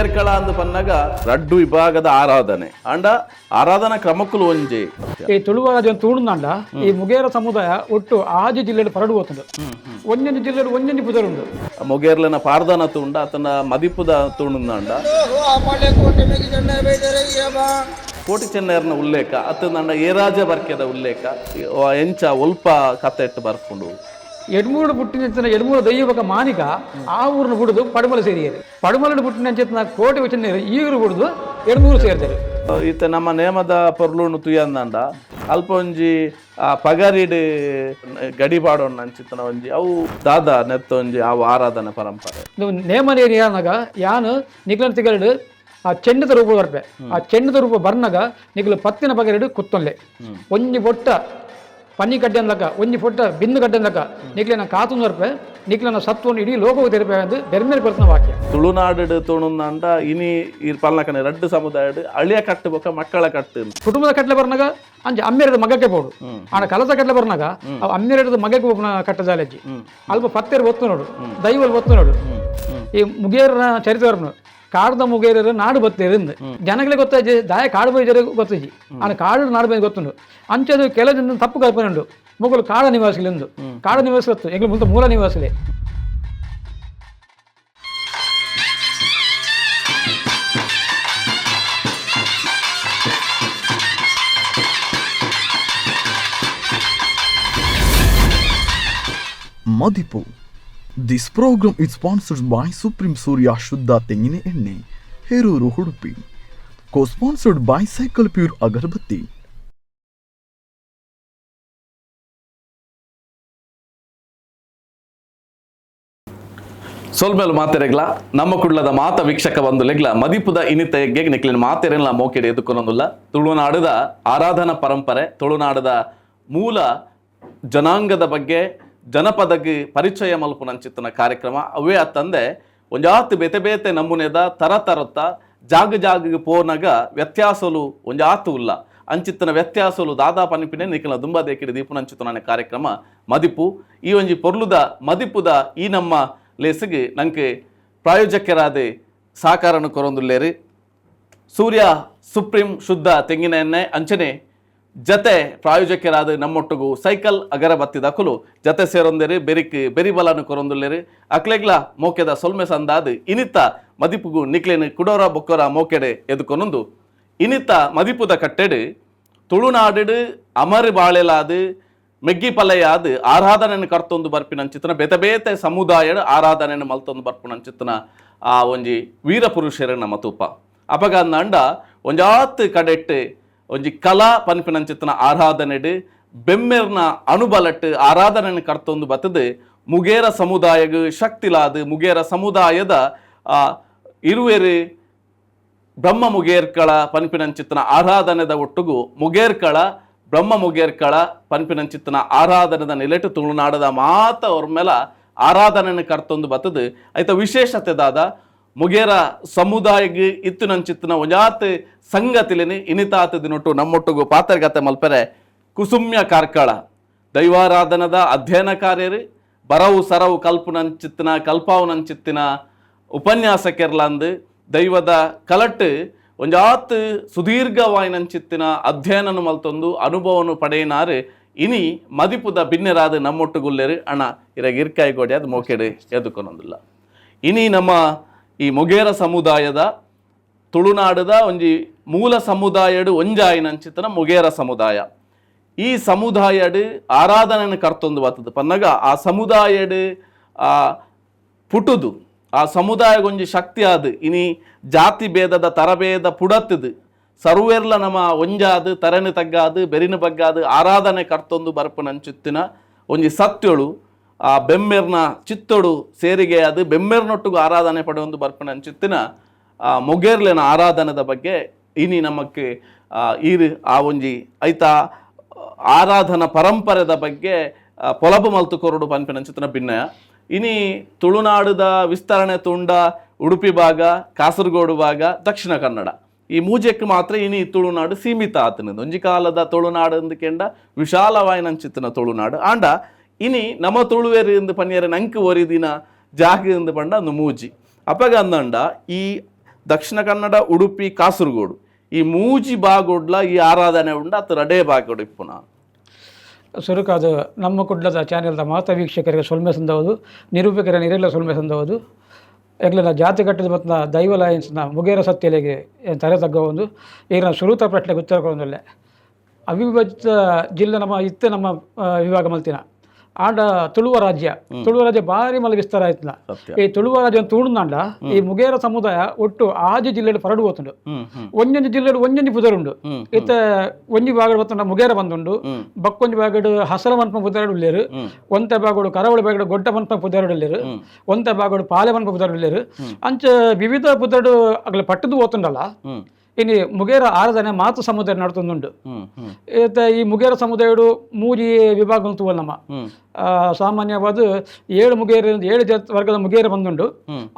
ಮುಗೇರ್ಕಳ ಅಂದ್ ಪನ್ನಗ ರಡ್ಡು ವಿಭಾಗದ ಆರಾಧನೆ ಅಂಡ ಆರಾಧನಾ ಕ್ರಮಕ್ಕುಲು ಒಂಜಿ. ಈ ತುಳುವ ರಾಜ್ಯ ತೂಣುಂದಾಂಡ ಈ ಮುಗೇರ ಸಮುದಾಯ ಒಟ್ಟು ಆಜಿ ಜಿಲ್ಲೆಡ್ ಪರಡು ಹೋತುಂಡು. ಒಂಜೊಂಜಿ ಜಿಲ್ಲೆಡ್ ಒಂಜೊಂಜಿ ಪುದರ್ ಉಂಡು. ಮೊಗೇರ್ಲೆನ ಪಾರ್ದನ ತೂಂಡ ಅತನ ಮದಿಪುದ ತೂಣುಂದಾಂಡ ಕೋಟಿ ಚೆನ್ನಯರ್ನ ಉಲ್ಲೇಖ ಅತ್ತಂದಾಂಡ ಏರಾಜ ಬರ್ಕೆದ ಉಲ್ಲೇಖ ಎಂಚ ಒಲ್ಪ ಕತೆ ಇಟ್ಟು ಬರ್ಪುಂಡು. ಎಡ್ಮೂರು ಪುಟ್ಟಿನ ಎಡ್ಮೂರು ದೈವಕ ಮಾನಿಕ ಆ ಊರಿನ ಬುಡುದು ಪಡುಮಲೆ ಸೇರಿಯರು. ಪಡುಮಲೆ ಪುಟ್ಟಿನ ಅಂಚಿತ್ತಿನ ಕೋಟಿ ಚೆನ್ನಯರು ಈ ಊರು ಬುಡುದು ಎಡ್ಮೂರು ಸೇರ್ದರು. ಈತ ನಮ್ಮ ನೇಮದ ಪೊರ್ಲುನು ತುಯಂದಾಂಡ ಅಲ್ಪ ಒಂಜಿ ಆ ಪಗರಿಡ್ ಗಡಿ ಪಾಡೋಣ ಅಂಚಿತ್ತನ ಒಂಜಿ ಅವು ದಾದ ನೆತ್ತ ಒಂಜಿ ಅವು ಆರಾಧನೆ ಪರಂಪರೆ. ಇದು ನೇಮ ಏರಿಯಾನಾಗ ಯಾನ್ ನಿಕ್ಲನ್ ತಿಗರ್ಡ್ ಆ ಚೆಂಡದ ರೂಪ ಬರ್ಪೆ. ಆ ಚೆಂಡದ ರೂಪ ಬರ್ನಗ ನಿಕ್ಲು ಪತ್ತಿನ ಪಗರಿಡ್ ಕುತ್ತೊನ್ಲೆ. ಒಂಜಿ ಬೊಟ್ಟ ಪನ್ನಿ ಕಡ್ಡೆ ಅನ್ಲಕ, ಒಂಜಿ ಪೊಟ್ಟ ಬಿಂದು ಕಡ್ಡೆ ಅನ್ಲಕ ನಿಕ್ಲೆನ ಕಾತುಂದು ಬರ್ಪೆ. ನಿಕ್ಲೆನ ಸತ್ವವನ್ನು ಇಡೀ ಲೋಕವು ತೆರಿಪೆ ಅಂದ್ ಬೆರ್ಮೆರ್ ಕೊರ್ತನ ವಾಕ್ಯ. ತುಳುನಾಡು ತುಳುನಾಂಡ ಇನಿ ಈ ಪಲ್ನಕನೆ ರಡ್ಡು ಸಮುದಾಯಡ್ ಅಳಿಯ ಕಟ್ಟು ಬೊಕ್ಕ ಮಕ್ಕಳ ಕಟ್ಟು. ಕುಟುಂಬದ ಕಟ್ಲೆ ಬರ್ನಗ ಅಂಚ ಅಮ್ಮೆರದ ಮಗಕ್ಕೆ ಪೋಡು. ಆಂಡ ಕಲಸ ಕಟ್ಲೆ ಬರ್ನಗ ಅವು ಅಮ್ಮೆರದ ಮಗಕ್ಕೆ ಪೋಪುನ ಕಟ್ಟ ಜಾಲಜ್ಜಿ. ಅಲ್ಪ ಪತ್ತೆರು ಒತ್ತು ನೋಡು, ದೈವಲ್ ಒತ್ತು ನೋಡು. ಈ ಮುಗೇರನ ಚರಿತ್ರೆ ಬರ್ಪುನು. ಕಾಡ್ದ ಮುಗೇರರು ನಾಡು ಬತ್ತೇರು ಇಂದ್ ಜನಗಳಿಗೆ ಗೊತ್ತಾಜಿ. ದಾಯ ಕಾಡು ಬೈಜರೆ ಗೊತ್ತಿಜಿ, ಆಂಡ ಕಾಡು ನಾಡು ಬೈ ಗೊತ್ತುಂಡು. ಅಂಚದು ಕೆಲವು ಜನ ತಪ್ಪು ಕಲ್ಪನೆ ಉಂಡು, ಮೊಗಲು ಕಾಡ ನಿವಾಸಿಗಳು. ಕಾಡ ನಿವಾಸಿ ಗೊತ್ತು, ಎಂಗ್ಲು ಮುಂತ ಮೂಲ ನಿವಾಸಿಲೇ. Madipu. This program is sponsored by Supreme Surya Shuddha Tengine Enne, Heruru Udupi. Co-sponsored by Cycle Pure Agarbatti. ಸೊಲ್ಮೆಲು ಮಾತೆರೆಗ್ಲ, ನಮ್ಮ ಕುಡ್ಲದ ಮಾತ ವೀಕ್ಷಕ ಬಂಧುಲೆಗ್ಲ ಮದಿಪುದ ಇನಿತ ಎಗ್ಗೆಗ್ ನಿಕ್ಲಿನ ಮಾತೆರೆನ್ಲ ಮೋಕೆಡ್ ಎದುಕೊನೊಂದುಲ್ಲ. ತುಳುನಾಡದ ಆರಾಧನಾ ಪರಂಪರೆ, ತುಳುನಾಡದ ಮೂಲ ಜನಾಂಗದ ಬಗ್ಗೆ ಜನಪದಗ್ ಪರಿಚಯ ಮಲ್ಪುನಂಚಿತ್ತನ ಕಾರ್ಯಕ್ರಮ. ಅವೇ ಅತ್ತಂದೆ ಒಂಜಾತ್ ಬೇತೆ ಬೇತೆ ನಮೂನೆದ ತರ ತರತ್ತ ಜಾಗ ಜಾಗಗ್ ಪೋನಗ ವ್ಯತ್ಯಾಸಲು ಒಂಜಾತು ಉಲ್ಲ. ಅಂಚಿತ್ತನ ವ್ಯತ್ಯಾಸಲು ದಾದಾ ಪನಿಪಿನೆ ನಿಕಲ ದುಂಬಾ ದೇಕಿಡಿ ದೀಪುನಂಚಿತ್ತನ ಕಾರ್ಯಕ್ರಮ ಮದಿಪು. ಈ ಒಂಜಿ ಪೊರ್ಲುದ ಮದಿಪುದ ಈ ನಮ್ಮ ಲೇಸಿಗೆ ನಂಗೆ ಪ್ರಾಯೋಜಕರಾದ ಸಹಕಾರನು ಕೊರೊಂದುಲ್ಲೇರಿ ಸೂರ್ಯ ಸುಪ್ರೀಂ ಶುದ್ಧ ತೆಂಗಿನ ಎಣ್ಣೆ. ಅಂಚನೆ ಜತೆ ಪ್ರಾಯೋಜಕರಾದ ನಮ್ಮೊಟ್ಟುಗು ಸೈಕಲ್ ಅಗರಬತ್ತಿ ದಕುಲು ಜತೆ ಸೇರೊಂದೇರಿ, ಬೆರಿಕ್ ಬೆರಿಬಲನು ಕೊರೊಂದುಲ್ಲೇರಿ. ಅಕ್ಲೆಗ್ಲ ಮೋಕೆದ ಸೊಲ್ಮೆ ಸಂದಾದ್ ಇನಿತ ಮದಿಪುಗು ನಿಕ್ಲೇನು ಕುಡೋರ ಬೊಕ್ಕೊರ ಮೋಕೆಡೆ ಎದುಕೊನೊಂದು. ಇನಿತ ಮದಿಪುದ ಕಟ್ಟೆಡು ತುಳುನಾಡು ಅಮರ್ ಬಾಳೆಲಾದ ಮೆಗ್ಗಿ ಪಲೆಯಾದ ಆರಾಧನೆಯನ್ನು ಕರ್ತೊಂದು ಬರ್ಪಿನಂಚಿತ್ತನ ಬೇತೆ ಬೇತೆ ಸಮುದಾಯಡ್ ಆರಾಧನೆಯನ್ನು ಮಲ್ತೊಂದು ಬರ್ಪಿನಂಚಿತ್ತನ ಆ ಒಂಜಿ ವೀರ ಪುರುಷರ ನಮ್ಮ ತೂಪ. ಅಪಗ ಅಂಡ ಒಂಜಾತ್ ಕಡೆಟ್ ಒಂಜಿ ಕಲಾ ಪನ್ಪಿನಂಚಿತ್ತನ ಆರಾಧನೆಡ್ ಬೆಮ್ಮೆರ್ನ ಅನುಬಲಟ್ ಆರಾಧನೆಯನ್ನು ಕರ್ತೊಂದು ಬತ್ತದು ಮುಗೇರ ಸಮುದಾಯಗ್ ಶಕ್ತಿಲಾದ ಮುಗೇರ ಸಮುದಾಯದ ಇರುವೆರು ಬ್ರಹ್ಮ ಮುಗೇರ್ಕಳ ಪನ್ಪಿನಂಚಿತ್ತನ ಆರಾಧನೆದ ಒಟ್ಟುಗು ಮುಗೇರ್ಕಳ ಬ್ರಹ್ಮ ಮುಗೇರ್ಕಳ ಪನ್ಪಿನಂಚಿತ್ತನ ಆರಾಧನೆದ ನಿಲೆಟು ತುಳುನಾಡದ ಮಾತ ಒರ್ಮೆಲ ಆರಾಧನೆಯನ್ನು ಕರ್ತೊಂದು ಬತ್ತದು. ಐತ ವಿಶೇಷತೆ ದಾದ, ಮುಗೇರ ಸಮುದಾಯಗ್ ಇತ್ತಿನಂಚಿತ್ತನ ಒಂಜಾತ್ ಸಂಗತಿಲಿನಿ ಇನಿತಾತ ದಿನೊಟ್ಟು ನಮ್ಮೊಟ್ಟುಗು ಪಾತ್ರಗತೆ ಮಲ್ಪೆರೆ ಕುಸುಮ್ಯ ಕಾರ್ಕಳ, ದೈವಾರಾಧನದ ಅಧ್ಯಯನ ಕಾರ್ಯರು, ಬರವು ಸರವು ಕಲ್ಪುನಂಚಿತ್ತಿನ ಕಲ್ಪಾವುನಂಚಿತ್ತಿನ ಉಪನ್ಯಾಸಕೆರ್ಲಂದು, ದೈವದ ಕಲಟ್ ಒಂಜಾತ್ ಸುದೀರ್ಘವಾಯಿನಂಚಿತ್ತಿನ ಅಧ್ಯಯನನು ಮಲ್ತೊಂದು ಅನುಭವನು ಪಡೆಯಿನಾರು ಇನಿ ಮದಿಪುದ ಬಿನ್ನೆರಾದ ನಮ್ಮೊಟ್ಟುಗುಲ್ಲೇರು. ಅಣ್ಣ, ಇರಗ ಇರ್ಕಾಯಿ ಗೋಡೆ ಅದು ಮೋಕೆಡು ಎದುಕೊನೊಂದಿಲ್ಲ. ಇನಿ ನಮ್ಮ ಈ ಮೊಗೇರ ಸಮುದಾಯದ ತುಳುನಾಡದ ಒಂಜಿ ಮೂಲ ಸಮುದಾಯಡು ಒಂಜಾಯಿನಂಚಿತ್ತನ ಮೊಗೇರ ಸಮುದಾಯ, ಈ ಸಮುದಾಯಡ್ ಆರಾಧನೆಯನ್ನು ಕರ್ತೊಂದು ಬರ್ತದೆ ಪನ್ನಗ ಆ ಸಮುದಾಯಡ್ ಆ ಪುಟುದು ಆ ಸಮುದಾಯಗೊಂಜಿ ಶಕ್ತಿ ಆದ್ ಇನಿ ಜಾತಿ ಭೇದದ ತರಭೇದ ಪುಡತ್ತದು ಸರ್ವೆರ್ಲ ನಮ್ಮ ಒಂಜಾದ್ ತರೆನು ತಗ್ಗಾದು ಬೆರಿನ ಬಗ್ಗಾದು ಆರಾಧನೆ ಕರ್ತೊಂದು ಬರ್ಪುನಂಚುತ್ತಿನ ಒಂಜಿ ಸತ್ಯಳು ಆ ಬೆಮ್ಮೆರ್ನ ಚಿತ್ತೊಡು ಸೇರಿಗೆ ಅದು ಬೆಮ್ಮೆರ್ನೊಟ್ಟುಗು ಆರಾಧನೆ ಪಡೆಯೊಂದು ಬರ್ಪುನಂಚಿತ್ತಿನ ಆ ಮೊಗೇರ್ಲೆನ ಆರಾಧನೆದ ಬಗ್ಗೆ ಇನಿ ನಮಕ್ ಈರು ಆ ಒಂಜಿ ಐತ ಆರಾಧನಾ ಪರಂಪರೆದ ಬಗ್ಗೆ ಪೊಲಬು ಮಲ್ತು ಕೊರಡು ಪನ್ಪಿನಂಚಿತ್ತಿನ ಭಿನ್ನಯ. ಇನಿ ತುಳುನಾಡುದ ವಿಸ್ತರಣೆ ತುಂಡ ಉಡುಪಿ ಭಾಗ, ಕಾಸರಗೋಡು ಭಾಗ, ದಕ್ಷಿಣ ಕನ್ನಡ ಈ ಮೂಜೆಕ್ ಮಾತ್ರ ಇನಿ ತುಳುನಾಡು ಸೀಮಿತ ಆತನದು. ಒಂಜಿ ಕಾಲದ ತುಳುನಾಡು ಅಂದ್ಕೆಂಡ ವಿಶಾಲವಾಯಿನಂಚಿತ್ತಿನ ತುಳುನಾಡು. ಆಂಡ ಇನಿ ನಮ ತುಳುವೆರು ಇಂದು ಪನ್ಯರೆ ನಂಕ್ ಒರಿ ದಿನ ಜಾಗ ಇಂದು ಪಂಡ ಅಂದು ಮೂಜಿ. ಅಪಗ ಅಂದಂಡ ಈ Dakshina Kannada, Udupi, Kasaragod ಈ ಮೂಜಿ ಬಾಗೋಡ್ಲ ಈ ಆರಾಧನೆ ಉಂಡ ಅತ್ತ ರಡೇ ಬಾಗೋಡು ಇಪ್ಪುನ. ಸುರುಕಾದ ನಮ್ಮ ಕುಡ್ಲದ ಚಾನೆಲ್ದ ಮಾತಾ ವೀಕ್ಷಕರಿಗೆ ಸೊಲ್ಮೆ ಸಂದವುದು, ನಿರೂಪಕರ ನಿರೆಲ್ಲ ಸೊಲ್ಮೆ ಸಂದವುದು. ಎಗ್ಲನ ಜಾತಿ ಕಟ್ಟದ ಮತ್ತು ದೈವ ಲಯನ್ಸ್ನ ಮುಗೇರ ಸತ್ಯಲೆಗೆ ತಲೆ ತಗ್ಗ ಒಂದು ಈಗಿನ ಸುರೂತ ಪ್ರಶ್ನೆಗೆ ಉತ್ತರ ಕೊಡೊಂದುಲ್ಲೆ. ಅವಿಭಜಿತ ಜಿಲ್ಲೆ ನಮ್ಮ ಇತ್ತೆ ನಮ್ಮ ವಿಭಾಗ ಮಲ್ತಿನ ಆಂಡ ತುಳುವ ರಾಜ್ಯ, ತುಳುವ ರಾಜ್ಯ ಭಾರಿ ಮಲ್ಲ ವಿಸ್ತಾರ ಆಯ್ತನ. ಈ ತುಳುವ ರಾಜ್ಯ ತೂಣುಂದಾಂಡ ಈ ಮುಗೇರ ಸಮುದಾಯ ಒಟ್ಟು ಆಜಿ ಜಿಲ್ಲೆಡ್ ಪರಡು ಪೋತುಂಡು. ಹ್ಮ್ ಹ್ಮ್ ಒಂಜೊಂಜಿ ಜಿಲ್ಲೆಡ್ ಒಂಜೊಂಜಿ ಪುದರುಂಡು. ಇತ್ತೆ ಒಂಜಿ ಭಾಗಡ್ ಬತ್ತುಂಡ ಮುಗೇರ ಬಂದುಂಡು, ಬಕ್ಕೊಂಜಿ ಭಾಗಡ್ ಹಸರ ಮನ್ಪ ಪುದರುಡು ಉಲ್ಲೆರ್, ಒಂತೆ ಭಾಗಡು ಕರಾವಳಿ ಭಾಗಡ್ ಗೊಡ್ಡ ಮನ್ಪ ಪುದರುಡು ಉಲ್ಲೆರ್, ಒಂತೆ ಭಾಗಡ್ ಪಾಲೆ ಮನ್ಪ ಪುದರುಡು ಉಲ್ಲೆರ್. ಅಂಚ ವಿವಿಧ ಪುದರುಡು ಅಗಲ ಪಟ್ಟದು ಪೋತುಂಡಲ್ಲ. ಇನಿ ಮುಗೇರ ಆರಾಧನೆ ಮಾತು ಸಮುದಾಯ ನಡ್ತೊಂದುಂಡು. ಹ್ಮ್ ಹ್ಮ್ ಇತ್ತೆ ಈ ಮುಗೇರ ಸಮುದಾಯಡು ಮೂಜಿ ವಿಭಾಗ ತೂವಲ್ ನಮ್ಮ. ಸಾಮಾನ್ಯವಾದ ಏಳು ಮುಗೇರ, ಏಳು ಜಾತಿ ವರ್ಗದ ಮುಗೇರ ಬಂದುಂಡು.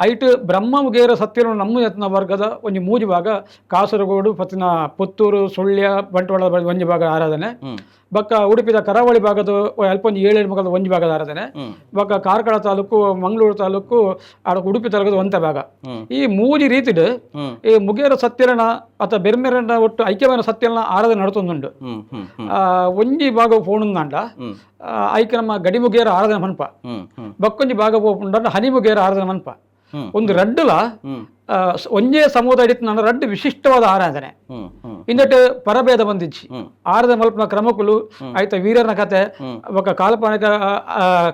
ಐಟ್ ಬ್ರಹ್ಮ ಮುಗೇರ ಸತ್ಯನು ನಮ್ಮ ಯತ್ನ ವರ್ಗದ ಒಂಜಿ ಮೂಜಿ ಭಾಗ, ಕಾಸರಗೋಡು ಪತ್ತಿನ ಪುತ್ತೂರು, ಸುಳ್ಯ, ಬಂಟ್ವಾಳ ಒಂಜಿ ಭಾಗ ಆರಾಧನೆ, ಬೊಕ್ಕ ಉಡುಪಿದ ಕರಾವಳಿ ಭಾಗದ ಅಲ್ಪ ಒಂಜಿ ಏಳು ಮಗದ ಒಂಜಿ ಭಾಗದ ಆರಾಧನೆ, ಬೊಕ್ಕ ಕಾರ್ಕಳ ತಾಲೂಕು, ಮಂಗಳೂರು ತಾಲೂಕು, ಆಡ ಉಡುಪಿ ತಾಲೂಕದ ಒಂತೆ ಭಾಗ. ಈ ಮೂಜಿ ರೀತಿಡ್ ಈ ಮುಗೇರ ಸತ್ಯರನ ಅಥವಾ ಬೆರ್ಮೆರನ ಒಟ್ಟು ಐಕ್ಯమైన ಸತ್ಯನ ಆರಾಧನೆ ನಡ್ತೊಂದುಂಡು. ಹ್ಮ್ ಹ್ಮ್ ಹ್ಮ್ ಒಂಜಿ ಭಾಗ ಪೋಣುಂದಾಂಡ ಐಕ್ ನಮ್ಮ ಗಡಿ ಮುಗೇರ ಆರಾಧನೆ ಮನ್ಪ, ಹ್ಮ್ ಹ್ಮ್ ಬಕ್ಕೊಂಜಿ ಭಾಗ ಪೋಪುಂಡ ಹನಿ ಮುಗೇರ ಆರಾಧನೆ ಮನ್ಪ. ಒಂದು ರಡ್ಡುಲ ಒಂಜೇ ಸಮುದಾಯ ನನ್ನ ರಡ್ಡು ವಿಶಿಷ್ಟವಾದ ಆರಾಧನೆ. ಹ್ಮ್ ಹ್ಮ್ ಇಂದಟ್ ಪರಭೇದ ಬಂದಿಚ್ಚಿ ಆರಾಧನೆ ಮಲ್ಪನ ಕ್ರಮಕುಲು ಆಯ್ತ ವೀರನ ಕತೆ ಬೊಕ್ಕ ಕಾಲ್ಪನಿಕ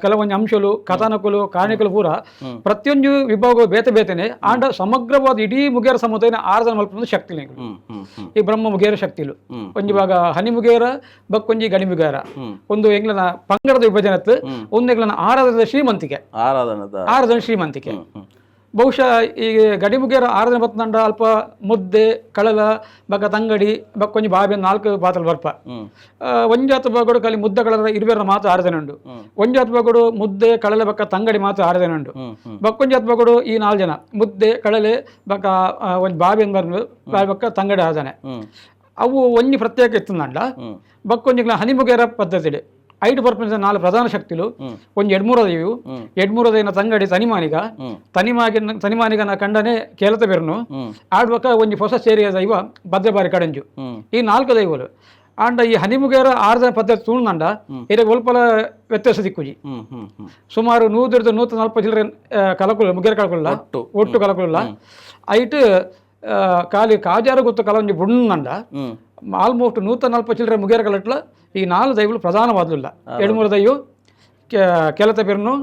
ಕೆಲವೊಂದು ಅಂಶಲು, ಕಥಾನಕುಲು, ಕಾರಣಿಕಲು ಪೂರ ಪ್ರತಿಯೊಂದು ವಿಭಾಗ ಬೇತೆ ಬೇತೆನೆ. ಆಂಡ ಸಮಗ್ರವಾದ ಇಡೀ ಮುಗೇರ ಸಮುದಾಯನ ಆರಾಧನೆ ಮಲ್ಪನ ಶಕ್ತಿ ನಿಂಗಳು. ಹ್ಮ್ ಹ್ಮ್ ಹ್ಮ್ ಈ ಬ್ರಹ್ಮ ಮುಗೇರ ಶಕ್ತಿಲು ಒಂಜಿ ಭಾಗ ಹನಿ ಮುಗೇರ, ಬಕ್ಕೊಂಜಿ ಗಣಿ ಮುಗೇರ. ಒಂದು ಎಂಗ್ಲನ ಪಂಗಡದ ವಿಭಜನತ್, ಒಂದು ಎಂಗ್ಲನ ಆರಾಧನದ ಶ್ರೀಮಂತಿಕೆ. ಆರಾಧನದ ಆರಾಧನೆ ಶ್ರೀಮಂತಿಕೆ. ಹ್ಮ್ ಬಹುಶಃ ಈ ಗಡಿಮುಗೇರ ಆರಾಧನೆ ಬತ್ತಂಡ ಅಲ್ಪ ಮುದ್ದೆ, ಕಳಲ, ಬೊಕ್ಕ ತಂಗಡಿ, ಬಕ್ಕೊಂಜಿ ಬಾಬೆ ನಾಲ್ಕು ಪಾತ್ರ ಬರ್ಪ. ಒಂಜಾತ ಬಾಗೋಡು ಕಲಿ ಮುದ್ದೆ ಕಳಲ ಇರುವೆರ ಮಾತ್ರ ಆರಾಧನೆ ಉಂಡು. ಒಂಜಾತ ಬಾಗೋಡು ಮುದ್ದೆ, ಕಳಲೆ, ಬೊಕ್ಕ ತಂಗಡಿ ಮಾತ್ರ ಆರಾಧನೆ ಉಂಡು. ಹ್ಮ್ ಹ್ಮ್ ಬಕ್ಕೊಂಜಾತ ಬಾಗೋಡು ಈ ನಾಲ್ಕು ಜನ ಮುದ್ದೆ, ಕಳಲೆ, ಬೊಕ್ಕ ಒಂಜಿ ಬಾಬೆ ಬರ್ನು ಬಾಬೆ ಬೊಕ್ಕ ತಂಗಡಿ ಆರಾಧನೆ. ಅವು ಒಂಜಿ ಪ್ರತ್ಯೇಕ ಇತ್ತಂಡ. ಬಕ್ಕೊಂಜಿ ಹನಿಮುಗೇರ ಪದ್ಧತಿ ಐಟು ಪರ್ಪನ್ಸ್ ನಾಲ್ಕು ಪ್ರಧಾನ ಶಕ್ತಿಲು, ಒಂಜಿ ಎಡ್ಮೂರ ದೈವು, ಎಡ್ಮೂರ ದೈನ ತಂಗಡಿ ತನಿಮಾನಿಗ, ತನಿಮಾಗಿನ ತನಿಮಾನಿಗನ ಕಂಡನೆ ಕೇಲತ ಬೆರ್ನು, ಆಡ್ಬಕ ಒಂಜಿ ಹೊಸ ಸೇರಿಯ ದೈವ ಭದ್ರಬಾರಿ ಕಡಂಜು. ಈ ನಾಲ್ಕು ದೈವಲು. ಆಂಡ ಈ ಹನಿಮುಗೇರ ಆರಾಧನೆ ಪದ್ಧತಿ ತೂಣಂಡ ಇದಕ್ಕೆ ಒಲ್ಪಲ ವ್ಯತ್ಯಾಸ ದಿಕ್ಕುಜಿ. ಹ್ಮ್ ಹ್ಮ್ ಹ್ಮ್ ಸುಮಾರು 100ರಿಂದ 140 ಚಿಲ್ಲರೆ ಕಲಕುಲ್ಲ ಮುಗೇರ ಕಲಕುಲ್ಲ, ಒಟ್ಟು ಕಲಕುಲ್ಲ. ಐಟ್ ಖಾಲಿ ಕಾಜಾರು ಗೊತ್ತು ಕಲ ಒಂಜಿ ಬುಣ್ಣಂಡ ಆಲ್ಮೋಸ್ಟ್ 140 ಚಿಲ್ಲರೆ ಮುಗೇರ ಕಲಟ್ಲ ಈ ನಾಲ್ಕು ದೈವಗಳು ಪ್ರಧಾನವಾದಲಿಲ್ಲ. ಎಳುಮೂರು ದೈವ, ಕೆಲತ ಪೆರ್ನು,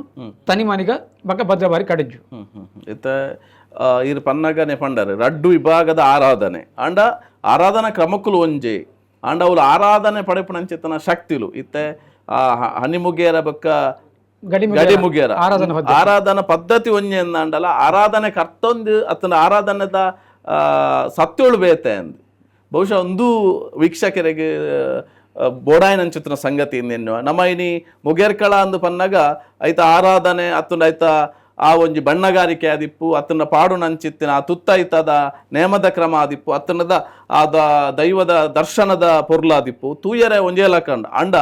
ತನಿಮಾನಿಗ, ಬಕ್ಕ ಭದ್ರಬಾರಿ ಕಡಿಂಜು. ಹ್ಮ್ ಹ್ಮ್ ಹ್ಮ್. ಇತ್ತ ಇರ್ ಪನ್ನಗನೆ ಪಂಡರ್ ರಡ್ಡು ವಿಭಾಗದ ಆರಾಧನೆ. ಆಂಡ ಆರಾಧನಾ ಕ್ರಮಕ್ಕುಲು ಒಂಜೆ, ಆಂಡ ಅವ್ಲು ಆರಾಧನೆ ಪಡೆಪುನಂಚಿತ್ತನ ಶಕ್ತಿಲು ಇತ್ತೆ ಆ ಹನಿಮುಗೇರ ಬೊಕ್ಕ ಗಡಿ ಗಡಿಮುಗೇರ ಆರಾಧನಾ ಪದ್ಧತಿ. ಆರಾಧನಾ ಪದ್ಧತಿ ಒಂಜೆ ಅಂದಾಂಡಲ ಆರಾಧನೆ ಕರ್ತೊಂದು ಅತ್ತನ ಆರಾಧನೆದ ಸತ್ಯೋಳು ಬೇತೆ ಅಂದ್. ಬಹುಶಃ ಒಂದು ವೀಕ್ಷಕರಿಗೆ ಬೋಡಾಯನಂಚಿತ್ತಿನ ಸಂಗತಿ ಇನ್ನೆನ್ನುವ. ನಮ್ಮ ಇನಿ ಮುಗೇರ್ಕಳ ಅಂದು ಪನ್ನಗ ಐತ ಆರಾಧನೆ ಅತ್ತುಂಡ ಐತ ಆ ಒಂಜಿ ಬಣ್ಣಗಾರಿಕೆ ಆದಿಪ್ಪು, ಅತ್ತನ ಪಾಡುನಂಚಿತ್ತಿನ ಆ ತುತ್ತೈತದ ನೇಮದ ಕ್ರಮ ಆದಿಪ್ಪು, ಅತ್ತನದ ಆದ ದೈವದ ದರ್ಶನದ ಪೊರ್ಲಾದಿಪ್ಪು ತೂಯರೆ ಒಂಜೇ ಲಕಂಡ್. ಅಂಡ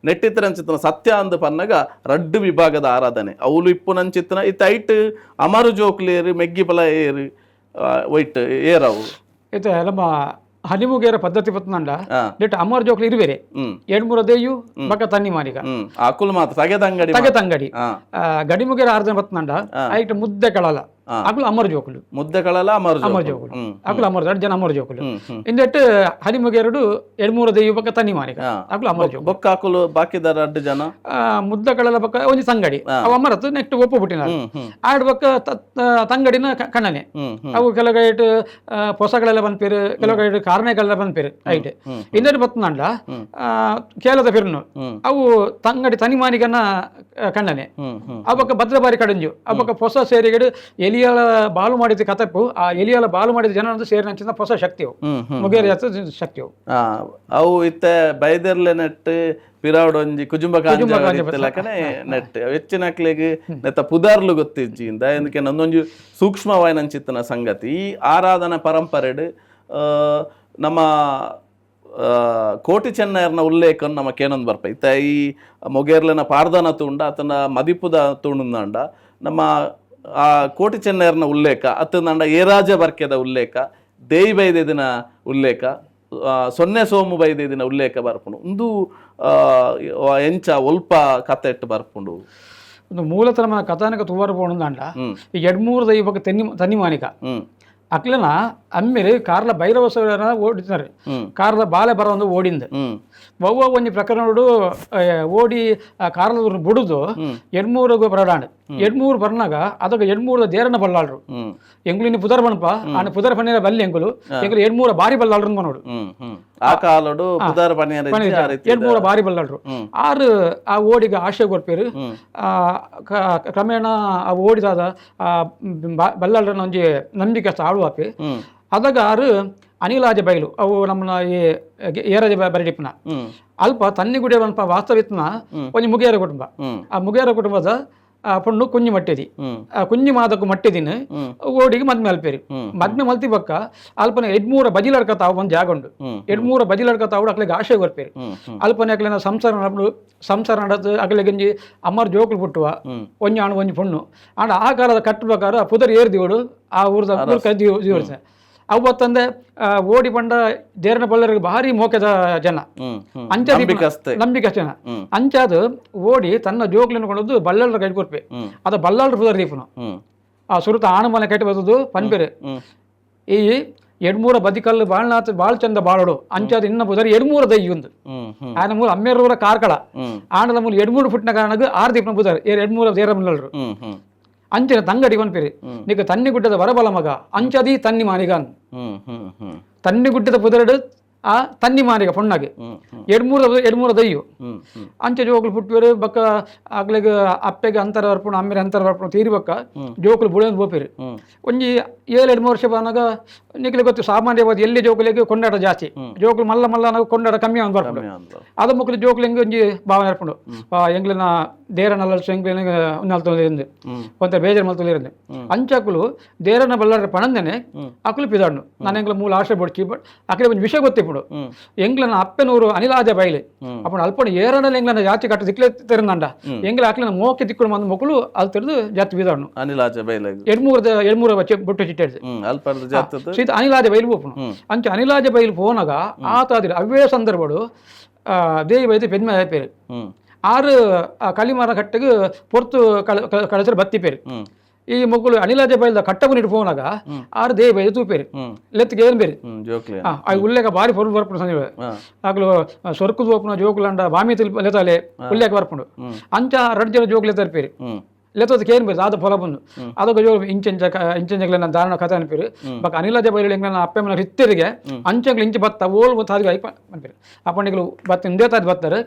ನೆಟ್ಟಿತ್ತರಂಚಿತ್ತಿನ ಸತ್ಯ ಅಂದು ಪನ್ನಗ ರಡ್ಡು ವಿಭಾಗದ ಆರಾಧನೆ ಅವುಲು ಇಪ್ಪು ನಂಚಿತ್ತಿನ. ಇತ್ತ ಐಟ್ ಅಮರು ಜೋಕ್ಲೇರು ಮೆಗ್ಗಿ ಪಲ ಏರು ಒಯ್ಟ್ ಏರವು. ಇತ್ತೆ ನಮ್ಮ ಹನಿಮುಗೇರ ಪದ್ಧತಿ ಪತ್ನಂಡ ನೆಟ್ ಅಮರ್ ಜೋಕ್ಲು ಇರುವೆರೆ ಎಡ್ಮೂರ ದೇಯು ಬಕ್ಕ ತನ್ನಿ ಮಾನಿಗ. ಅಕುಲು ಮಾತ್ರ ತಗೆ ತಂಗಡಿ. ತಗೆ ತಂಗಡಿ. ಗಡಿಮುಗೇರ ಆರಾಧನೆ ಪತ್ನಂಡ ಐಟ್ ಮುದ್ದೆ ಕಳಲ ಅಕುಲು ಅಮರ್ ಜೋಕುಲು. ಮುದ್ದೆ ಕಳಲ ಅಮರ್ ಅಮರ್ ಜೋಕುಲು ಅಕುಲು ಅಮರ್ ಎರಡು ಜನ ಅಮರ್ ಜೋಕುಲು. ಇಂದೆಟ್ ಹನಿಮುಗೇರುಡು ಎಡ್ಮೂರ ದೇಯು ಬಕ್ಕ ತನ್ನಿ ಮಾನಿಗ ಅಕುಲು ಅಮರ್ ಜೋಕುಲು. ಬೊಕ್ಕ ಅಕುಲು ಬಾಕಿದಾರ ರಡ್ಡು ಜನ ಮುದ್ದ ಕಳಲ ಬಕ್ಕ ಒಂಜಿ ತಂಗಡಿ ಅವು ಅಮರತ್ತು ನೆಕ್ಸ್ಟ್ ಒಪ್ಪು ಬಿಟ್ಟಿನ ಆಡ್ ಬಕ್ಕ ತಂಗಡಿನ ಕಣ್ಣನೆ. ಅವು ಕೆಲವು ಪೊಸಗಳೆಲ್ಲ ಬಂದ್ಪೇರು, ಕೆಲವು ಕಾರಣಗಳೆಲ್ಲ ಬಂದ್ಪೇರು ಐಟ್. ಇನ್ನೊಂದು ಬತ್ತಂಡ ಕೇಲದ ಫಿರ್ನು ಅವು ತಂಗಡಿ ತನಿಮಾನಿಗನ ಕಣ್ಣನೆ. ಅವಕ್ಕ ಭದ್ರಬಾರಿ ಕಡಂಜು ಅವಕ್ಕ ಹೊಸ ಸೇರಿಗಡು ಎಲಿಯಾಳ ಬಾಲು ಮಾಡಿದ ಕತಪ್ಪು. ಆ ಎಲಿಯಾಳ ಬಾಲು ಮಾಡಿದ ಜನ ಸೇರಿನ ಹೊಸ ಶಕ್ತಿಯವು ಮುಗೇರಿ ಶಕ್ತಿಯವು. ಅವು ಇತ್ತೆ ಬೈದೆರ್ಲೆ ನೆಟ್ ಪಿರಾವಡ್ ಒಂಜಿ ಕುಜುಂಬ ಕಾಂಜ ನೆಟ್ ಹೆಚ್ಚಿನಕ್ಲೆಗ್ ನೆತ್ತ ಪುದಾರ್ಲು ಗೊತ್ತಿಜ್ಜಿ ಇಂದ ఎందుకే ನಂದೊಂಜಿ ಸೂಕ್ಷ್ಮವಾಯಿನಂಚಿತ್ತಿನ ಸಂಗತಿ. ಈ ಆರಾಧನಾ ಪರಂಪರೆಡ್ ನಮ್ಮ ಕೋಟಿ ಚೆನ್ನಯರ್ನ ಉಲ್ಲೇಖ ನಮ್ಮ ಕೇನೊಂದು ಬರ್ಪ. ಇತ್ತ ಈ ಮೊಗೇರ್ಲೆನ ಪಾರ್ದನ ತೂಂಡ ಆತನ ಮದಿಪುದ ತೂಂಡುಂದಾಂಡ ನಮ್ಮ ಆ ಕೋಟಿ ಚೆನ್ನಯರ್ನ ಉಲ್ಲೇಖ ಅತ್ತಂಡ ಏರಾಜ ಬರ್ಕೆದ ಉಲ್ಲೇಖ, ದೇಯಿ ಬೈದೆದಿನ ಉಲ್ಲೇಖ, ಸೊನ್ನೆ ಸೋಮು ಬೈದೆದಿನ ಉಲ್ಲೇಖ ಬರ್ಪುಂಡು. ಉಂದು ಎಂಚ ಒಲ್ಪ ಕತೆ ಇಟ್ಟು ಬರ್ಪುಂಡು? ಒಂದು ಮೂಲತಃ ನಮ್ಮ ಕಥಾನಕ ತೂವರ ಪೋಣಂದಾಂಡ ಈ ಎಡ್ಮೂರು ದೈವಕ್ಕೆ ತೆನ್ನಿ ತನ್ನಿ ಮಾನಿಕ ಅಕ್ಲನ ಅಮ್ಮೆರು ಕಾರ್ಲ ಭೈರವ ಓಡಿತಾರೆ. ಕಾರ್ಲ ಬಾಲೆ ಬರ ಒಂದು ಓಡಿಂದ ಒವ್ವ ಒಂಜಿ ಪ್ರಕರಣಡು ಓಡಿ ಆ ಕಾರ್ಲದವ್ರನ್ನ ಬುಡುದು ಎಡ್ಮೂರುಗು ಬರಡಾಂಡ್. ಎಡ್ಮೂರು ಬರ್ನಾಗ ಅದಕ್ಕೆ ಎಡ್ಮೂರದ ದೇರನ ಬಲ್ಲಾಳ್ರು. ಎಂಗುಲಿನ ಪುದರ್ ಬಣಪ ಆನ ಪುದರ್ ಪನ್ನಿರ ಬಲ್ಲಿ ಎಂಗುಲು ಎಂಗುಲು ಎಡ್ಮೂರ ಬಾರಿ ಬಲ್ಲಾಳ್ರು ಮನೋಡು. ಹ್ಮ್ ಹ್ಮ್ ಆ ಕಾಲಡು ಪುದರ್ ಪಣಿಯರ ಇಜ್ಜಿ, ಆ ರೀತಿ. ಎಡ್ಮೂರ ಬಾರಿ ಬಲ್ಲಾಳ್ರು ಆರು ಆ ಓಡಿಗೆ ಆಶೆ ಕೊರ್ಪೇರು. ಆ ಕ್ರಮೇಣ ಆ ಓಡಿದಾದ ಆ ಬಲ್ಲಾಳ್ರನ್ನ ಒಂಜಿ ನಂಬಿಕೆ ಆಳುವಾಪಿ. ಅದಾಗ ಆರು ಅನಿಲಾಜ ಬೈಲು ಅವು ನಮ್ಮನ್ನ ಈ ಏರಾಜ ಬರಡಿಪ್ಪನ ಅಲ್ಪ ತನ್ನಿಗುಡಿ ಅಲ್ಪ ವಾಸ್ತವಿತ್ನ ಒಂಜಿ ಮುಗೇರ ಕುಟುಂಬ. ಆ ಮುಗೇರ ಕುಟುಂಬದ ಆ ಪೊಣ್ಣು ಕುಂಜಿ ಮಟ್ಟಿದಿ. ಆ ಕುಂಜಿ ಮಾದಕ್ಕು ಮಟ್ಟಿದಿನ ಓಡಿಗೆ ಮದ್ಮೆ ಅಲ್ಪೇರಿ. ಮದ್ಮೆ ಮಲ್ತಿ ಬಕ್ಕ ಅಲ್ಪನ ಎಡ್ಮೂರ ಬಜಿಲಡ್ಕ ತಾವು ಒಂದು ಜಾಗ ಉಂಡು. ಎಡ್ಮೂರ ಬಜಿಲಡ್ಕ ತಾವು ಅಕ್ಲಿಗೆ ಆಶೆ ಕೊರ್ಪೇರಿ. ಅಲ್ಪನೆ ಅಕ್ಲಿನ ಸಂಸಾರ ನಡಪಡು, ಸಂಸಾರ ನಡದು ಅಕ್ಲಿಗೆ ಒಂಜಿ ಅಮ್ಮರ್ ಜೋಕುಲು ಪುಟ್ಟುವ, ಒಂಜಿ ಆಣು ಒಂಜಿ ಪೊಣ್ಣು. ಆಂಡ ಆ ಕಾಲದ ಕಟ್ಟು ಪ್ರಕಾರ ಪುದರ್ ಏರ್ ದಿವಡು ಆ ಊರ್ದ ಊರ್ ಕೈ ದಿವಸ ಅವು ಬತ್ತಂದೆ ಓಡಿ ಪಂಡ ದೇರನ ಬಲ್ಲರಿಗೆ ಭಾರಿ ಮೋಕೆದ ಜನ. ಹ್ಮ್ ಹ್ಮ್ ಅಂಚ ನಂಬಿಕಸ್ತೆ. ನಂಬಿಕಸ್ತೆ ಜನ. ಅಂಚಾದು ಓಡಿ ತನ್ನ ಜೋಕ್ಲಿನ ಕೊಂಡದ್ದು ಬಲ್ಲಲ್ರ ಕೈ ಕೊರ್ಪೆ. ಅದ ಬಲ್ಲಾಳ್ರ ಪುದರ್ ದೀಪನು. ಆ ಸುರುತ ಆಣಮನೆ ಕಟ್ಟಿ ಬರ್ತದ್ದು ಪನ್ಪೆರೆ. ಈ ಎಡ್ಮೂರ ಬದಿಕಲ್ಲು ಬಾಳ್ನಾಥ್ ಬಾಳ್ ಚಂದ ಬಾಳೋಡು ಅಂಚಾದ ಇನ್ನ ಪುದರ್ ಎಡ್ಮೂರ ದಯ್ಯುಂದು. ಹ್ಮ್ ಹ್ಮ್ ಆನ ಮೂಲ ಅಮ್ಮೇರೂರ ಕಾರ್ಕಳ ಆಂಡದ ಮೂಲ ಎಡ್ಮೂರು ಫುಟ್ನ ಕಾರಣಗ್ ಆರು ದೀಪನ ಪುದರ್ ಏರ್ ಎಡ್ಮೂರ ದೇರಮಲ್ಲರು. ಹ್ಮ್ ಹ್ಮ್ ಅಂಚಿನ ತಂಗಡಿ ಪನ್ಪೆರಿ ನಿಕ ತನ್ನಿ ಗುಡ್ಡದ ವರಬಲ ಮಗ ಅಂಚದಿ ತನ್ನಿ ಮಾನಿಗಾನ್. ಹ್ಮ್ ಹ್ಮ್ ಹ್ಮ್ ತನ್ನಿ ಗುಡ್ಡದ ಪುದರಡು ಆ ತನ್ನಿ ಮಾನಿಗ ಪೊಣ್ಣಗೆ ಹ್ಮ್ ಹ್ಮ್ ಎಡ್ಮೂರ ಎಡ್ಮೂರ ದಯ್ಯು. ಹ್ಮ್ ಹ್ಮ್ ಅಂಚೆ ಜೋಕುಲು ಪುಟ್ಟುವೆರು ಬಕ್ಕ ಅಕ್ಲೆಗ್ ಅಪ್ಪೆಗೆ ಅಂತರ ಬರ್ಪುಂಡು, ಅಮ್ಮೆರೆ ಅಂತರ ಬರ್ಪುಂಡು. ತೀರಿ ಬಕ್ಕ ಜೋಕುಲು ಬುಳೆಂದು ಪೋಪೆರು. ಒಂಜಿ ಏಳು 2 ವರ್ಷ ಬಂದಾಗ ನಿಕ್ಲೆ ಗೊತ್ತು, ಸಾಮಾನ್ಯವಾದ ಎಲ್ಲಿ ಜೋಕುಲಿಗೆ ಕೊಂಡಾಟ ಜಾಸ್ತಿ, ಜೋಕುಲು ಮಲ್ಲ ಮಲ್ಲ ಅನ್ನೋ ಕೊಂಡಾಟ ಕಮ್ಮಿ ಒಂದು ಬರ್ಪುಂಡು. ಕಮ್ಮಿ ಅಂದ್ರು. ಅದ ಮಕ್ಕಳು ಜೋಕುಲು ಹೆಂಗೆ ಒಂಜಿ ಭಾವನೆ ಇರ್ಪುಂಡು, ಎಂಗ್ಲಿನ ದೇರನ ಎಂಗ್ಲಿನ ನಲ್ತೊಂದು ಒಂಥರ ಬೇಜಾರು ಮಲ್ತೊಂದಿರಂದು. ಅಂಚಕುಲು ದೇರನ ಬಲ್ಲಾರ ಪಣಂದನೆ ಅಕುಲು ಪಿದಾಡ್ನು ನಾನು ಎಂಗ್ಲ ಮೂಲ ಆಶೆ ಬೊಡ್ಚಿ. ಬಟ್ ಅಕಲೆ ಒಂಜಿ ವಿಷಯ ಗೊತ್ತಿಪ್ಪುಂಡು, ಎಂಗ್ಲನ ಅಪ್ಪನೂರು ಅನಿಲಾಜ ಬೈಲೆ ಅಪ್ಪಣ ಅಲ್ಪಣ ಏರನಲ್ಲಿ ಎಂಗ್ಲನ ಜಾತಿ ಕಟ್ಟು ದಿಕ್ಲೆ ತೆರಂದಂಡ ಎಂಗ್ಲ ಅಕ್ಲಿನ ಮೋಕೆ ದಿಕ್ಕುಡು ಮಂದ ಮಕ್ಕಳು ಅದು ತೆರೆದು ಜಾತಿ ಬಿದಾಡ್ನು. ಅನಿಲಾಜ ಬೈಲಾಗ. ಎಡ್ಮೂರದ ಎಡ್ಮೂರ ಬಚ್ಚೆ ಬೊಟ್ಟು ಚಿಟ್ಟೆಡ್ದು. ಅಲ್ಪರ್ದ ಜಾತದ. ಸೀತ ಅನಿಲಾಜ ಬೈಲು ಪೋಪುನು. ಅಂಚ ಅನಿಲಾಜ ಬೈಲು ಪೋನಾಗ ಆತಾದಿರ ಅವೇ ಸಂದರ್ಭಡು ದೇವಿ ಬೈದು ಪೆದ್ಮೆ ಪೇರು. ಆರು ಆ ಕಲಿಮರ ಕಟ್ಟೆಗೆ ಪೊರ್ತು ಕಳಸರು ಬತ್ತಿ ಪೇರು. ಈ ಮೊಗ್ಗುಲು ಅನಿಲಾಜ ಬೈಲ್ದ ಕಟ್ಟಬು ಪೋನಾಗ ಆರು ದೇವಿ ಬೈದು ತೂಪೇರು. ಲೆತ್ತಿಗೆ ಏನು ಬೇರೆ. ಜೋಕ್ಲೆ. ಆ ಉಲ್ಲೇಖ ಬಾರಿ ಪೊರ್ಲು ಬರ್ಪುಂಡು ಸಂಜೀವ. ಅಕ್ಲು ಸೊರ್ಕುದು ಓಪುನ ಜೋಕುಲಂಡ ಬಾಮಿ ತಿಲ್ ಲೆತಾಲೆ ಉಲ್ಲೇಖ ಬರ್ಪುಂಡು. ಅಂಚ ರಡ್ಡು ಜನ ಜೋಕುಲು ಲೆತ್ತರ್ಪೇರು. ಲೆತ್ತದ ಕೇನ್ ಬೇರು ಆದ ಫಲ ಬಂದು ಅದಕ್ಕೆ ಜೋ ಇಂಚೆಂಚ ಇಂಚೆಂಚಗ್ಲೆ ದಾರಣ ಕಥೆ ಅನ್ಪೇರು. ಬಕ್ ಅನಿಲಾಜ ಬೈಲು ಎಂಗ್ಲನ ಅಪ್ಪೆ ಮನ ರಿತ್ತೆರಿಗೆ ಅಂಚಂಗ್ಲು ಇಂಚ ಬತ್ತ ಓಲ್ ತಾದಿಗೆ ಐಪ ಅನ್ಪೇರು. ಅಪ್ಪಣಿಗಳು ಬತ್ತ ಇಂದೇ ತಾದಿ ಬತ್ತಾರೆ.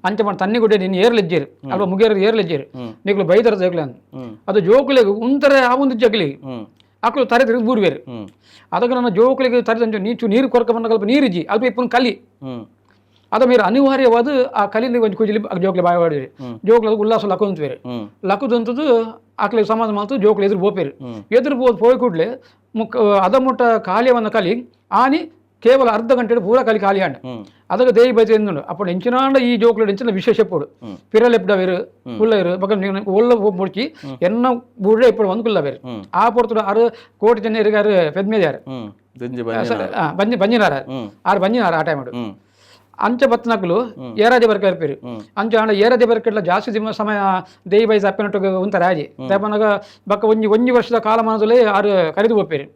ಅಂಚ ಮಣ ತನ್ನಿ ಗುಡ್ಡೆ ನೀನು ಏರ್ಲಿಜ್ಜೇರು ಅಲ್ವಾ ಮುಗೇರ್ ಏರ್ಲಿಜ್ಜೇರು ನೀಗಳು ಬೈದರ ಜಗ್ಲೆ ಅಂದ್. ಅದು ಜೋಕುಲಿಗೆ ಉಂತರೆ ಆ ಒಂದು ಜಗ್ಲಿ ಅಕ್ಲು ತರೆ ತಿರುಗಿ ಬೂರ್ವೇರು. ಅದಕ್ಕೆ ನನ್ನ ಜೋಕುಲಿಗೆ ತರೆ ನೀಚು ನೀರು ಕೊರಕ ಬಂದ ಅಲ್ಪ ನೀರಿಜ್ಜಿ ಅಲ್ಪ ಇಪ್ಪನ ಕಲಿ. ಅದ ಮೇರೆ ಅನಿವಾರ್ಯವಾದ ಆ ಕಲಿಲಿ ಒಂಜಿ ಕುಜಿಲಿ ಜೋಕ್ಲೆ ಬಾಯ ಮಾಡಿರಿ ಜೋಕ್ಲ ಉಲ್ಲಾಸ ಲಕೊಂತವೇರು. ಲಕ್ಕದಂತದ್ದು ಆಕಲಿ ಸಮಾಜ ಮಾತು ಜೋಕ್ಲೆ ಎದುರು ಬೋಪೇರು. ಎದುರು ಬೋದು ಪೋಯ್ ಕೂಡಲೇ ಮುಕ್ಕ ಅದ ಮುಟ್ಟ ಖಾಲಿಯವನ್ನ ಕಲಿ ಆನಿ ಕೇವಲ ಅರ್ಧ ಗಂಟೆ ಪೂರ ಕಲಿ ಖಾಲಿ ಆಂಡ್. ಅದಕ್ಕೆ ದೇವಿ ಬೈತೆ ಎಂದುಂಡು ಅప్పుడు ಎಂಚಿನಾಂಡ ಈ ಜೋಕ್ಲು ಎಂಚಿನ ವಿಶೇಷ ಪೋಡು ಪಿರಲ್ ಎಪ್ಪಡವೇರು ಕುಲ್ಲವೇರು ಬಕ ಒಳ್ಳ ಮುಡ್ಚಿ ಎನ್ನ ಬೂಡೆ ఇప్పుడు ಒಂದು ಕುಲ್ಲವೇರು. ಆ ಪೊರ್ತುಡು ಆರು ಕೋಟಿ ಜನ ಇರುಗಾರು ಪೆದ್ಮೇದಾರು. ದಿಂಜಿ ಬಂಜಿನಾರ್. ಬಂಜಿ ಬಂಜಿನಾರ ಆರು ಬಂಜಿನಾರ ಆ ಟೈಮ್. ಅಂಚ ಬತ್ನಕುಲು ಏರಾಜ ಬರ್ಕ ಇರ್ಪೇರು. ಅಂಚ ಆಂಡ ಏರಾಜ ಬರ್ಕಡ್ಲ ಜಾಸ್ತಿ ದಿನ ಸಮಯ ದೇಯಿ ಬೈಸ್ ಅಪ್ಪನೊಟ್ಟಿಗೆ ಉಂತಾರೆ ಆಜಿ ತೇಪನಾಗ ಬಕ್ಕ ಒಂಜಿ ಒಂಜಿ ವರ್ಷದ ಕಾಲಮಾನದಲ್ಲೇ ಆರು ಕರೆದು ಹೋಗ್ಪೇರು.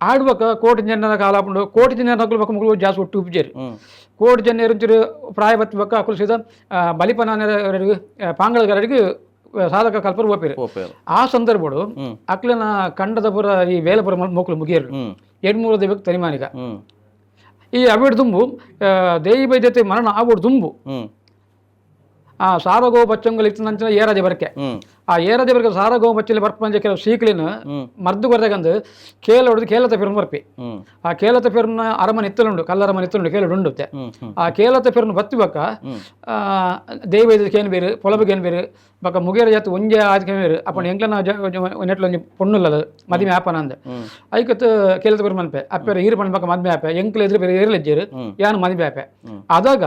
ಆಡ್ಬಕ ಕೋಟಿ ಜನರ ಕಾಲ ಹಾಕೊಂಡು ಕೋಟಿ ಜನ ನಕಲು ಬಕ್ಕ ಮಕ್ಕಳು ಜಾಸ್ತಿ ಒಟ್ಟು ಉಪ್ಜೇರು. ಕೋಟಿ ಜನ ಒಂಚೂರು ಪ್ರಾಯ ಬತ್ತ ಬಕ್ಕ ಅಕುಲು ಸೀದಾ ಬಲಿಪನಾನೆರಡಿಗೆ ಪಾಂಗಳಗರಡಿಗೆ ಸಾಧಕ ಕಲ್ಪರು ಹೋಗ್ಪೇರು. ಪೋಪೇರು. ಆ ಸಂದರ್ಭಡು ಅಕ್ಲಿನ ಕಂಡದ ಪುರ ಈ ವೇಲಪುರ ಮಕ್ಕಳು ಮುಗಿಯರು. ಎಡ್ಮೂರು ದೇವಕ್ಕೆ ತನಿಮಾನಿಗ. ಈ ಅವಿಡ್ ದುಂಬು ದೇಯಿ ಬೈದ್ಯತೆ ಮರಣ ಆವಡ್ ದುಂಬು ಆ ಸಾರಗೋ ಬಚ್ಚಂಗಲ್ ಇತ್ತು ಏರಾಜ ಬರಕೆ. ಆ ಏರಾಜ ಬರಕೆ ಸಾರಗೋ ಬಚ್ಚಲಿ ಬರ್ಪಂಜ ಕೆಲವು ಸೀಕ್ಲಿನ ಮರ್ದು ಕೊರತೆಗಂದು ಕೇಲ ಹೊಡೆದು ಕೇಲತ ಪೆರುನ್ ಬರ್ಪಿ. ಆ ಕೇಲತ ಪೆರುನ ಅರಮನೆ ಇತ್ತಲುಂಡು, ಕಲ್ಲರಮನೆ ಇತ್ತಲುಂಡು ಕೇಲಡು ಉಂಡುತ್ತೆ. ಹ್ಮ್ ಹ್ಮ್ ಆ ಕೇಲತ ಪೆರುನ್ ಬತ್ತಿ ಬಕ್ಕ ದೇವಿ ಬೈದ್ಯತೆ ಏನ್ ಬೇರು ಪೊಲಬಗೆ ಏನ್ ಬೇರು ಬಕ್ಕ ಮುಗೇರ ಜಾತಿ ಒಂಜೆ ಆದಿಕೆ ಬೇರು ಅಪ್ಪಣ ಎಂಕ್ಲನ ನೆಟ್ಲ ಒಂಜಿ ಪೊಣ್ಣುಲ್ಲದ ಮದಿಮೆ ಆಪನ ಅಂದೆ ಐಕತ್ ಕೇಲತ ಪೆರು ಮನ್ಪೆ ಅಪ್ಪೆರ ಈರು ಪಣ್ಣ ಬಕ್ಕ ಮದ್ಮೆ ಆಪೆ ಎಂಕ್ಲ ಎದುರು ಬೇರೆ ಏರ್ಲೆಜ್ಜೇರು ಯಾನು ಮದಿಮೆ ಆಪೆ. ಅದಾಗ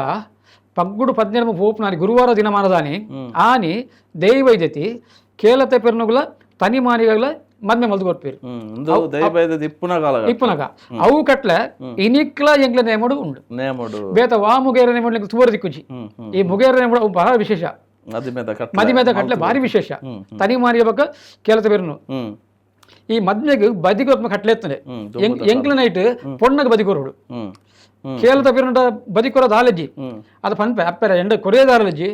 ಪಗ್ಗುಡು ಪದ್ನೆರಮ ಪೋಪುನಾನಿ ಗುರುವಾರ ದಿನಮಾನದಾನಿ ಆನಿ ದೇವಿ ವೈದ್ಯತಿ ಕೇಲತೆ ಪೆರ್ನುಗುಲ ತನಿ ಮಾನಿಗಲ ಮದ್ಮೆ ಮಲ್ದು ಕೊರ್ಪೇರು. ಇಪ್ಪುನಗ ಅವು ಕಟ್ಲೆ ಇನಿಕ್ಲ ಎಂಗ್ಲ ನೇಮಡು ಉಂಡು ನೇಮಡು ಬೇತ ವಾ ಮುಗೇರ ನೇಮಡು ತುವರ ದಿಕ್ಕುಜಿ. ಈ ಮುಗೇರ ನೇಮಡು ಅವು ಬಹಳ ವಿಶೇಷ. ಮದಿಮೆದ ಕಟ್ಲೆ ಭಾರಿ ವಿಶೇಷ. ತನಿ ಮಾನಿಯ ಬಕ್ಕ ಕೆಲಸ ಬೇರುನು. ಈ ಮದ್ಮೆಗೆ ಬದಿಗೊತ್ಮ ಕಟ್ಲೆ ಎತ್ತನೆ ಎಂಕ್ಲ ನೈಟ್ ಪೊಣ್ಣಗೆ ಬದಿಕೊರುಡು ಕೇಳದ ಬೇರುಂಡ ಬದಿಕೊರ ದಾಲಜ್ಜಿ ಅದು ಪನ್ಪೆ ಅಪ್ಪೆರ ಎಂಡ ಕೊರೆಯ ದಾಲಜ್ಜಿ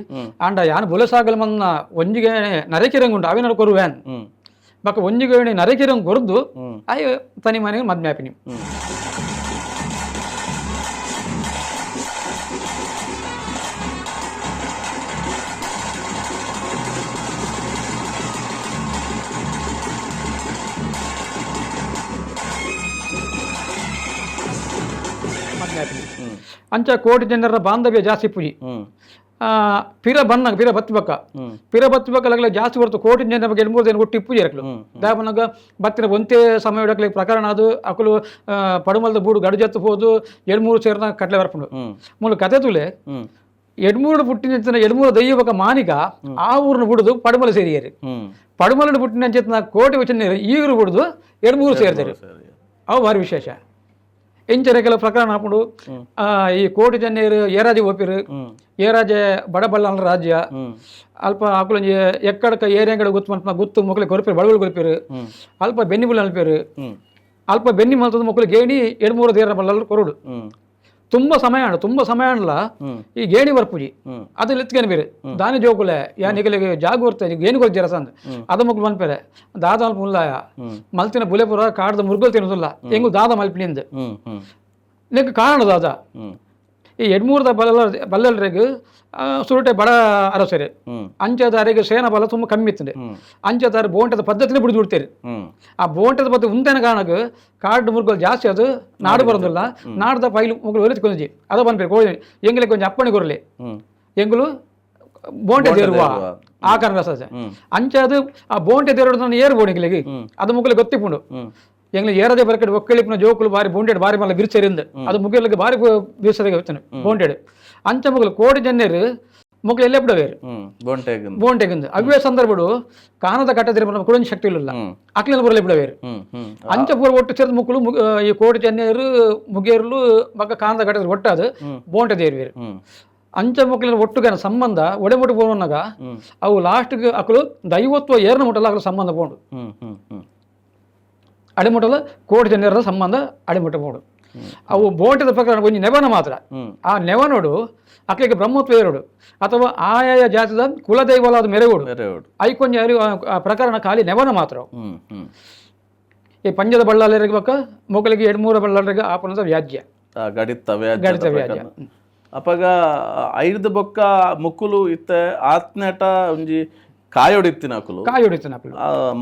ಆಂಡ ಯಾನ್ ಬುಲಸಾಗಲ ಮನ್ನ ಒಂಜಿಗೆ ನರಕಿರಂಗುಂಡು ಅವೇನ ಕೊರುವೇನ್ ಬಕ್ಕ ಒಂಜಿಗೆ ನರಕಿರಂಗ್ ಕೊರದು ಅಯ್ಯೋ ತನಿ ಮನೆಗೆ ಮದ್ಮೆ ಆಪಿನಿ. ಅಂಚ ಕೋಟಿ ಜನರ ಬಾಂಧವ್ಯ ಜಾಸ್ತಿ ಪೂಜಿ. ಪಿರ ಬನ್ನಾಗ ಪಿರ ಬತ್ತಿ ಬಕ್ಕ ಪಿರ ಬತ್ತಿ ಬಕ್ಕ ಲಗಲ ಜಾಸ್ತಿ ಹೊರತು ಕೋಟಿ ಜನ ಬಗ್ಗೆ 3 ದಿನ ಒಟ್ಟು ಪೂಜೆ ಇರಕ್ಲು ದಾಪನಾಗ ಬತ್ತಿನ ಒಂದೇ ಸಮಯ ಇಡಕ್ಲೆ ಪ್ರಕರಣ ಅದು ಅಕಲು ಪಡುಮಲ್ದ ಬೂಡು ಗಡುಜತ್ತು ಹೋದು 2-3 ಸೇರ್ನ ಕಟ್ಲೆ ಬರ್ಪುಂಡು. ಮೂಲ ಕತೆ ತುಲೆ 2-3 ಪುಟ್ಟಿನ 2-3 ದೈವಕ ಮಾನಿಕ ಆ ಊರನ್ನು ಬಿಡುದು ಪಡುಮಲ ಸೇರಿಯರು. ಪಡುಮಲ ಪುಟ್ಟಿನ ಚೇತನ ಕೋಟಿ ವಚನ ಈಗರು ಬಿಡುದು 2-3 ಸೇರ್ತಾರೆ. ಅವು ಭಾರಿ ವಿಶೇಷ. ಇಂಚರ ಕೆಲವು ಪ್ರಕರಣ ಹಾಕೊಂಡು ಈ ಕೋಟಿ ಜನ್ಯರು ಏರಾಜೆ ಒಪ್ಪಿರು ಏರಾಜೆ ಬಡಬಳ್ಳನ ರಾಜ್ಯ ಅಲ್ಪ ಆಕುಲಂಜಿ ಎಕ್ಕಡಕ ಏರಿಯಾಂಗಡ ಗುತ್ತು ಮನ್ಪನ ಗುತ್ತು ಮೊಕ್ಕಲಿ ಕೊರಪಿರು ಬಡವಳು ಕೊರಪಿರು ಅಲ್ಪ ಬೆನ್ನಿ ಬುಲ್ಲ ಅನ್ಪೇರು ಅಲ್ಪ ಬೆನ್ನಿ ಮಲ್ತದ ಮೊಕ್ಕಲು ಗೇಣಿ 2-3 ದೇರ ಬಲ್ಲರು ಕೊರಡು. ತುಂಬ ಸಮಯ ಅಣ್ಣ ತುಂಬ ಸಮಯ ಅಣ್ಣ ಈ ಗೇಣಿ ಬರ್ಪುಜಿ ಅದು ಲೆತ್ಕೇನು ಬೇರೆ ದಾನಿ ಜೋಕುಲೆ ಯಾ ನಿಗಲಿಗೆ ಜಾಗ ಬರ್ತೆ ಗೇಣಿ ಕೊರ್ಜಿ ರಸ ಅಂದ ಅದ ಮಕ್ಕಳು ಮನ್ಪೇರೆ ದಾದ ಅಲ್ಪ ಮುಲ್ಲಾಯ ಮಲ್ತಿನ ಬುಲೆಪುರ ಕಾಡ್ದ ಮುರುಗಲ್ ತಿನ್ನೋದಿಲ್ಲ ಹೆಂಗು ದಾದ ಮಲ್ಪಿನಿಂದ ನಿಂಗೆ ಕಾರಣ ದಾದ ಈ 2-3 ಬಲ್ಲ ಬಲ್ಲಲ್ರಿಗೆ ಸುರುಟೆ ಬಡ ಅರಸರು ಅಂಚೆದಾರಿಗೆ ಸೇನಾ ಬಲ ತುಂಬ ಕಮ್ಮಿ ಇತ್ತು. ಅಂಚೆದಾರಿ ಬೋಂಟದ ಪದ್ಧತಿನೇ ಬಿಡಿದು ಬಿಡ್ತೀರಿ. ಆ ಬೋಂಟದ ಪದ್ಧತಿ ಉಂತೇನ ಕಾರಣಕ್ಕೆ ಕಾಡು ಮುರುಗಲ್ ಜಾಸ್ತಿ ಅದು ನಾಡು ಬರೋದಿಲ್ಲ. ನಾಡ್ದ ಪೈಲು ಮುಗುಳು ಒಲಿತ್ಕೊಂಜಿ ಅದ ಬಂದ್ಬೇಕು ಕೋಳಿ ಎಂಗ್ಲಿಗೆ ಕೊಂಚ ಅಪ್ಪಣೆ ಕೊರಲಿ ಎಂಗುಲು ಬೋಂಟೆ ದೇರುವ ಆ ಕಾರಣ ಸಹ ಅಂಚೆ ಅದು ಆ ಬೋಂಟೆ ದೇವರು ಏರು ಬೋಣಿಗಳಿಗೆ ಅದು ಮುಗುಲಿ ಗೊತ್ತಿಪುಂಡು ಎಂಗ್ಲ ಏರದೆ ಬರಕಡೆ ಒಕ್ಕಳಿಪ್ನ ಜೋಕುಲು ಬಾರಿ ಬೋಂಟೆಡ್ ಬಾರಿ ಮಲ್ಲ ಬಿರ್ಸರಿಂದ ಅದು ಮುಗಿಲಿಗೆ ಬಾರಿ ಬಿರ್ಸರಿಗೆ ಬೋಂಟೆಡ್ ಅಂಚ ಮುಗಲು ಕೋಟಿ ಜನರು ಮುಗ್ಲು ಎಲ್ಲೇ ಬಿಡವೇರು ಬೋಂಟೆಗಿಂದು ಅವ್ಯ ಸಂದರ್ಭಡು ಕಾನದ ಕಟ್ಟದಿರ ಕುಡಂಜಿ ಶಕ್ತಿ ಇಲ್ಲ ಅಕ್ಲಿನ ಬರಲೇ ಬಿಡವೇರು ಅಂಚ ಪೂರ ಒಟ್ಟು ಸೇರಿದ ಮುಕ್ಕಳು ಈ ಕೋಟಿ ಚೆನ್ನೆಯರು ಮುಗೇರ್ಲು ಮಕ್ಕ ಕಾನದ ಕಟ್ಟದಿರ ಒಟ್ಟಾದು ಬೋಂಟೆ ದೇರ್ವೇರು. ಅಂಚ ಮಕ್ಕಳಿನ ಒಟ್ಟುಗಾನ ಸಂಬಂಧ ಒಡೆಮುಟ್ಟು ಪೋನಾಗ ಅವು ಲಾಸ್ಟ್ಗೆ ಅಕಲು ದೈವತ್ವ ಏರ್ನ ಮುಟ್ಟಲ್ಲ ಅಕಲು ಸಂಬಂಧ ಪೋಂಡು ಅಡಿಮುಟ್ಟಲ ಕೋಟಿ ಜನರ ಸಂಬಂಧ ಅಡಿಮುಟ್ಟ ಪೋಂಡು. ಅವು ಬೋಂಟದ ಪ್ರಕಾರ ಒಂಜಿ ನೆವನ ಮಾತ್ರ. ಆ ನೆವನೋಡು ಅಕ್ಲಿಗೆ ಬ್ರಹ್ಮತ್ವ ಏರೋಡು ಅಥವಾ ಆಯಾಯ ಜಾತಿದ ಕುಲದೈವಲಾದ ಮೆರೆಗೋಡು ಐಕೊಂಜಿ ಪ್ರಕರಣ ಖಾಲಿ ನೆವನ ಮಾತ್ರ. ಈ ಪಂಜದ ಬಳ್ಳಾಲರಿಗೆ ಬಕ್ಕ ಮೊಗಲಿಗೆ 2-3 ಬಳ್ಳಾಲರಿಗೆ ಆಪನದ ವ್ಯಾಜ್ಯ ಗಡಿತ ವ್ಯಾಜ್ಯ. ಅಪಗ ಐದು ಬೊಕ್ಕ ಮುಕ್ಕುಲು ಇತ್ತ ಆತ್ನೇಟ ಒಂಜಿ ಕಾಯೊಡಿತ್ತಿನ ಅಕುಲು ಕಾಯೊಡಿತ್ತಿನ ಅಕುಲು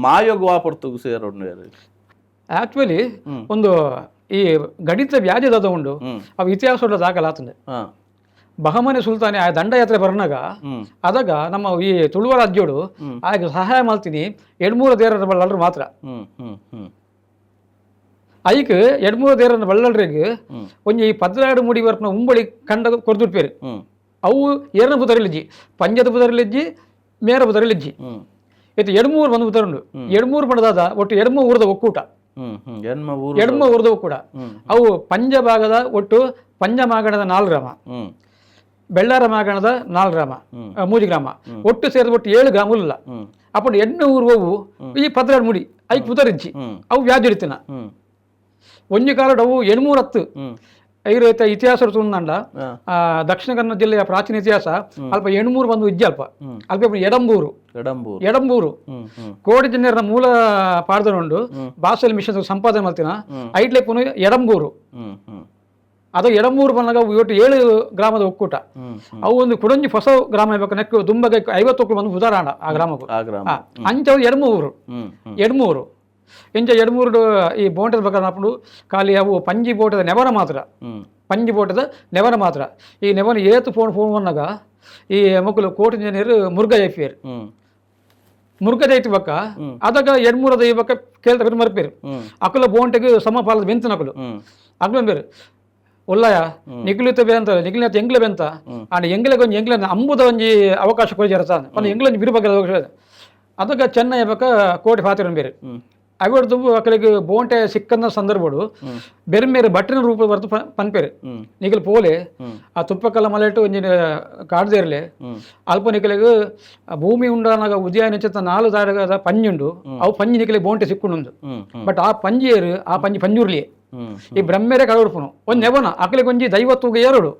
ಮಾಯೋಗ ವಾಪರ್ತುಗು ಸೇರೋಡು. ಆಕ್ಚುಲಿ ಒಂದು ಈ ಗಣಿತ ವ್ಯಾಜ್ಯದ ಉಂಡು ಅವು ಇತಿಹಾಸ ದಾಖಲಾತಂದೆ. ಬಹಮನಿ ಸುಲ್ತಾನೆ ಆ ದಂಡಯಾತ್ರೆ ಬರ್ನಾಗ ಅದಾಗ ನಮ್ಮ ಈ ತುಳುವ ರಾಜ್ಯೋಡು ಆಗ ಸಹಾಯ ಮಾಡ್ತೀನಿ 2-3 ದೇರರ ಬಳ್ಳಾಳರು ಮಾತ್ರ. ಐಕ್ 2-3 ದೇರನ ಬಳ್ಳಾಳರಿಗೆ ಒಂಜಿ 12 ಮುಡಿ ವರ್ಪನ ಉಂಬಳಿ ಕಂಡ ಕೊರ್ದುಡ್ಪೇರು. ಅವು ಏರನ ಬುದರಲಿಜ್ಜಿ ಪಂಜದ ಬುದರಲಿಜ್ಜಿ ಮೇರ ಬುದರಲಿಜ್ಜಿ ಇತ್ತು 2-3 ಬಂದು ಬುದರುಂಡು 2-3 ಬಂದದಾದ ಒಟ್ಟು 2 ಊರದ ಒಕ್ಕೂಟ 2 ಊರದ ಒಕ್ಕೂಟ. ಅವು ಪಂಜ ಭಾಗದ ಒಟ್ಟು ಪಂಜ ಮಾಗಣದ 4 ಗ್ರಾಮ, ಬೆಳ್ಳಾರ ಮಾಗಣದ 4 ಗ್ರಾಮ, 3 ಗ್ರಾಮ ಒಟ್ಟು ಸೇರಿದ ಒಟ್ಟು 7 ಗ್ರಾಮ ಇಲ್ಲ. ಅప్పుడు 8 ಊರು ಹೋವು ಈ 12 ಮುಡಿ ಐಕ್ ಪುದರಿಜ್ಜಿ ಅವು ವ್ಯಾಜ್ಯಡಿತಿನ ಒಂಜಿ ಕಾಲಡ್ ಅವು 8-3 10 ಐರೈತ ಇತಿಹಾಸ ತುಂದಂಡ ದಕ್ಷಿಣ ಕನ್ನಡ ಜಿಲ್ಲೆಯ ಪ್ರಾಚೀನ ಇತಿಹಾಸ ಅಲ್ಪ 8-3 ಬಂದು ಇಜ್ಜಿ ಅಲ್ಪ ಅಲ್ಪ ಎಡಂಬೂರು ಎಡಂಬೂರು ಕೋಟಿ ಜನರ ಮೂಲ ಪಾಡ್ದನುಂಡು ಬಾಸೆಲ್ ಮಿಷನ್ ಸಂಪಾದನೆ ಮಾಡ್ತೀನ ಐಟ್ಲೆಪ್ಪುನು ಎಡಂಬೂರು. ಅದು ಎಡಂಬೂರು ಬಂದಾಗ ಒಟ್ಟು 7 ಗ್ರಾಮದ ಒಕ್ಕೂಟ. ಅವು ಒಂದು ಕುಡಂಜಿ ಹೊಸ ಗ್ರಾಮ ಬೇಕು ನೆಕ್ಕು ದುಂಬಗೆ 50 ಒಕ್ಕಲು ಬಂದು ಉದಾಹರಣ ಆ ಗ್ರಾಮಕ್ಕೂ ಅಂಚವು ಎಡಮೂರು ಎಡಮೂರು ಇಂಚ 2-3 ಈ ಬೋಂಟದ ಬಗ್ಗೆ ಅప్పుడు ಖಾಲಿ ಅವು ಪಂಜಿ ಬೋಟದ ನೆವನ ಮಾತ್ರ ಪಂಜಿ ಬೋಟದ ನೆವನ ಮಾತ್ರ. ಈ ನೆವನ ಏತು ಫೋನ್ ಫೋನ್ ಬಂದಾಗ ಈ ಮಕ್ಕಳು ಕೋಟಿ ಜನರು ಮುರುಘ ಜೈಪಿಯರು ಮುರುಘ ಜೈತಿ ಬಕ್ಕ ಅದಾಗ 2-3 ದೈ ಬಕ್ಕ ಕೇಳ್ತಾ ಮರ್ಪೇರು ಅಕುಲ ಬೋಂಟೆಗೆ ಸಮಪಾಲದ ಬೆಂತನ ಅಕುಲು ಅಕುಲು ಬೇರು ಒಲ್ಲಯ ನಿಖಿಲಿತ ಬೇಂತ ನಿಖಿಲಿತ ಎಂಗ್ಲ ಬೆಂತ ಆಂಡ ಎಂಗ್ಲ ಕೊಂಚ ಎಂಗ್ಲ ಅಂಬುದ ಒಂಜಿ ಅವಕಾಶ ಕೊಯ್ಜರಸ ಒಂದು ಎಂಗ್ಲ ಒಂಜಿ ಬಿರು ಬಗ್ಗೆ ಅವಕಾಶ ಅದಕ್ಕೆ ಚೆನ್ನೈ ಬಕ್ಕ ಕೋಟಿ ಫಾತಿರನ್ ಬೇರೆ ಅವೆಡ್ದು ಅಕಲಿಗೆ ಬೋಂಟೆ ಸಿಕ್ಕಂದ ಸಂದರ್ಭಡು ಬೇರೆ ಬೇರೆ ಬಟ್ಟಿನ ರೂಪ ಬರ್ತು ಪನ್ಪೇರು. ನಿಕಲ್ ಪೋಲೆ ಆ ತುಪ್ಪಕಲ್ಲ ಮಲೆಟು ಒಂಜಿನ ಕಾಡ್ದೇರ್ಲೆ ಅಲ್ಪ ನಿಕಲಿಗೆ ಭೂಮಿ ಉಂಡಾನಾಗ ಉದಯ ಚಿತ್ತ ನಾಲು ದಾರಗದ ಪಂಜುಂಡು, ಅವು ಪಂಜಿ ನಿಕಲಿಗೆ ಬೋಂಟೆ ಸಿಕ್ಕುಂಡು. ಬಟ್ ಆ ಪಂಜಿ ಏರು, ಆ ಪಂಜಿ ಪಂಜುರ್ಲಿಯೇ. ಈ ಬ್ರಹ್ಮೇರೆ ಕಳವಡ್ಪುನು ಒಂದ್ ನೆವನ ಅಕಲಿಗೆ ಒಂಜಿ ದೈವ ತೂಗ ಏರುಡು,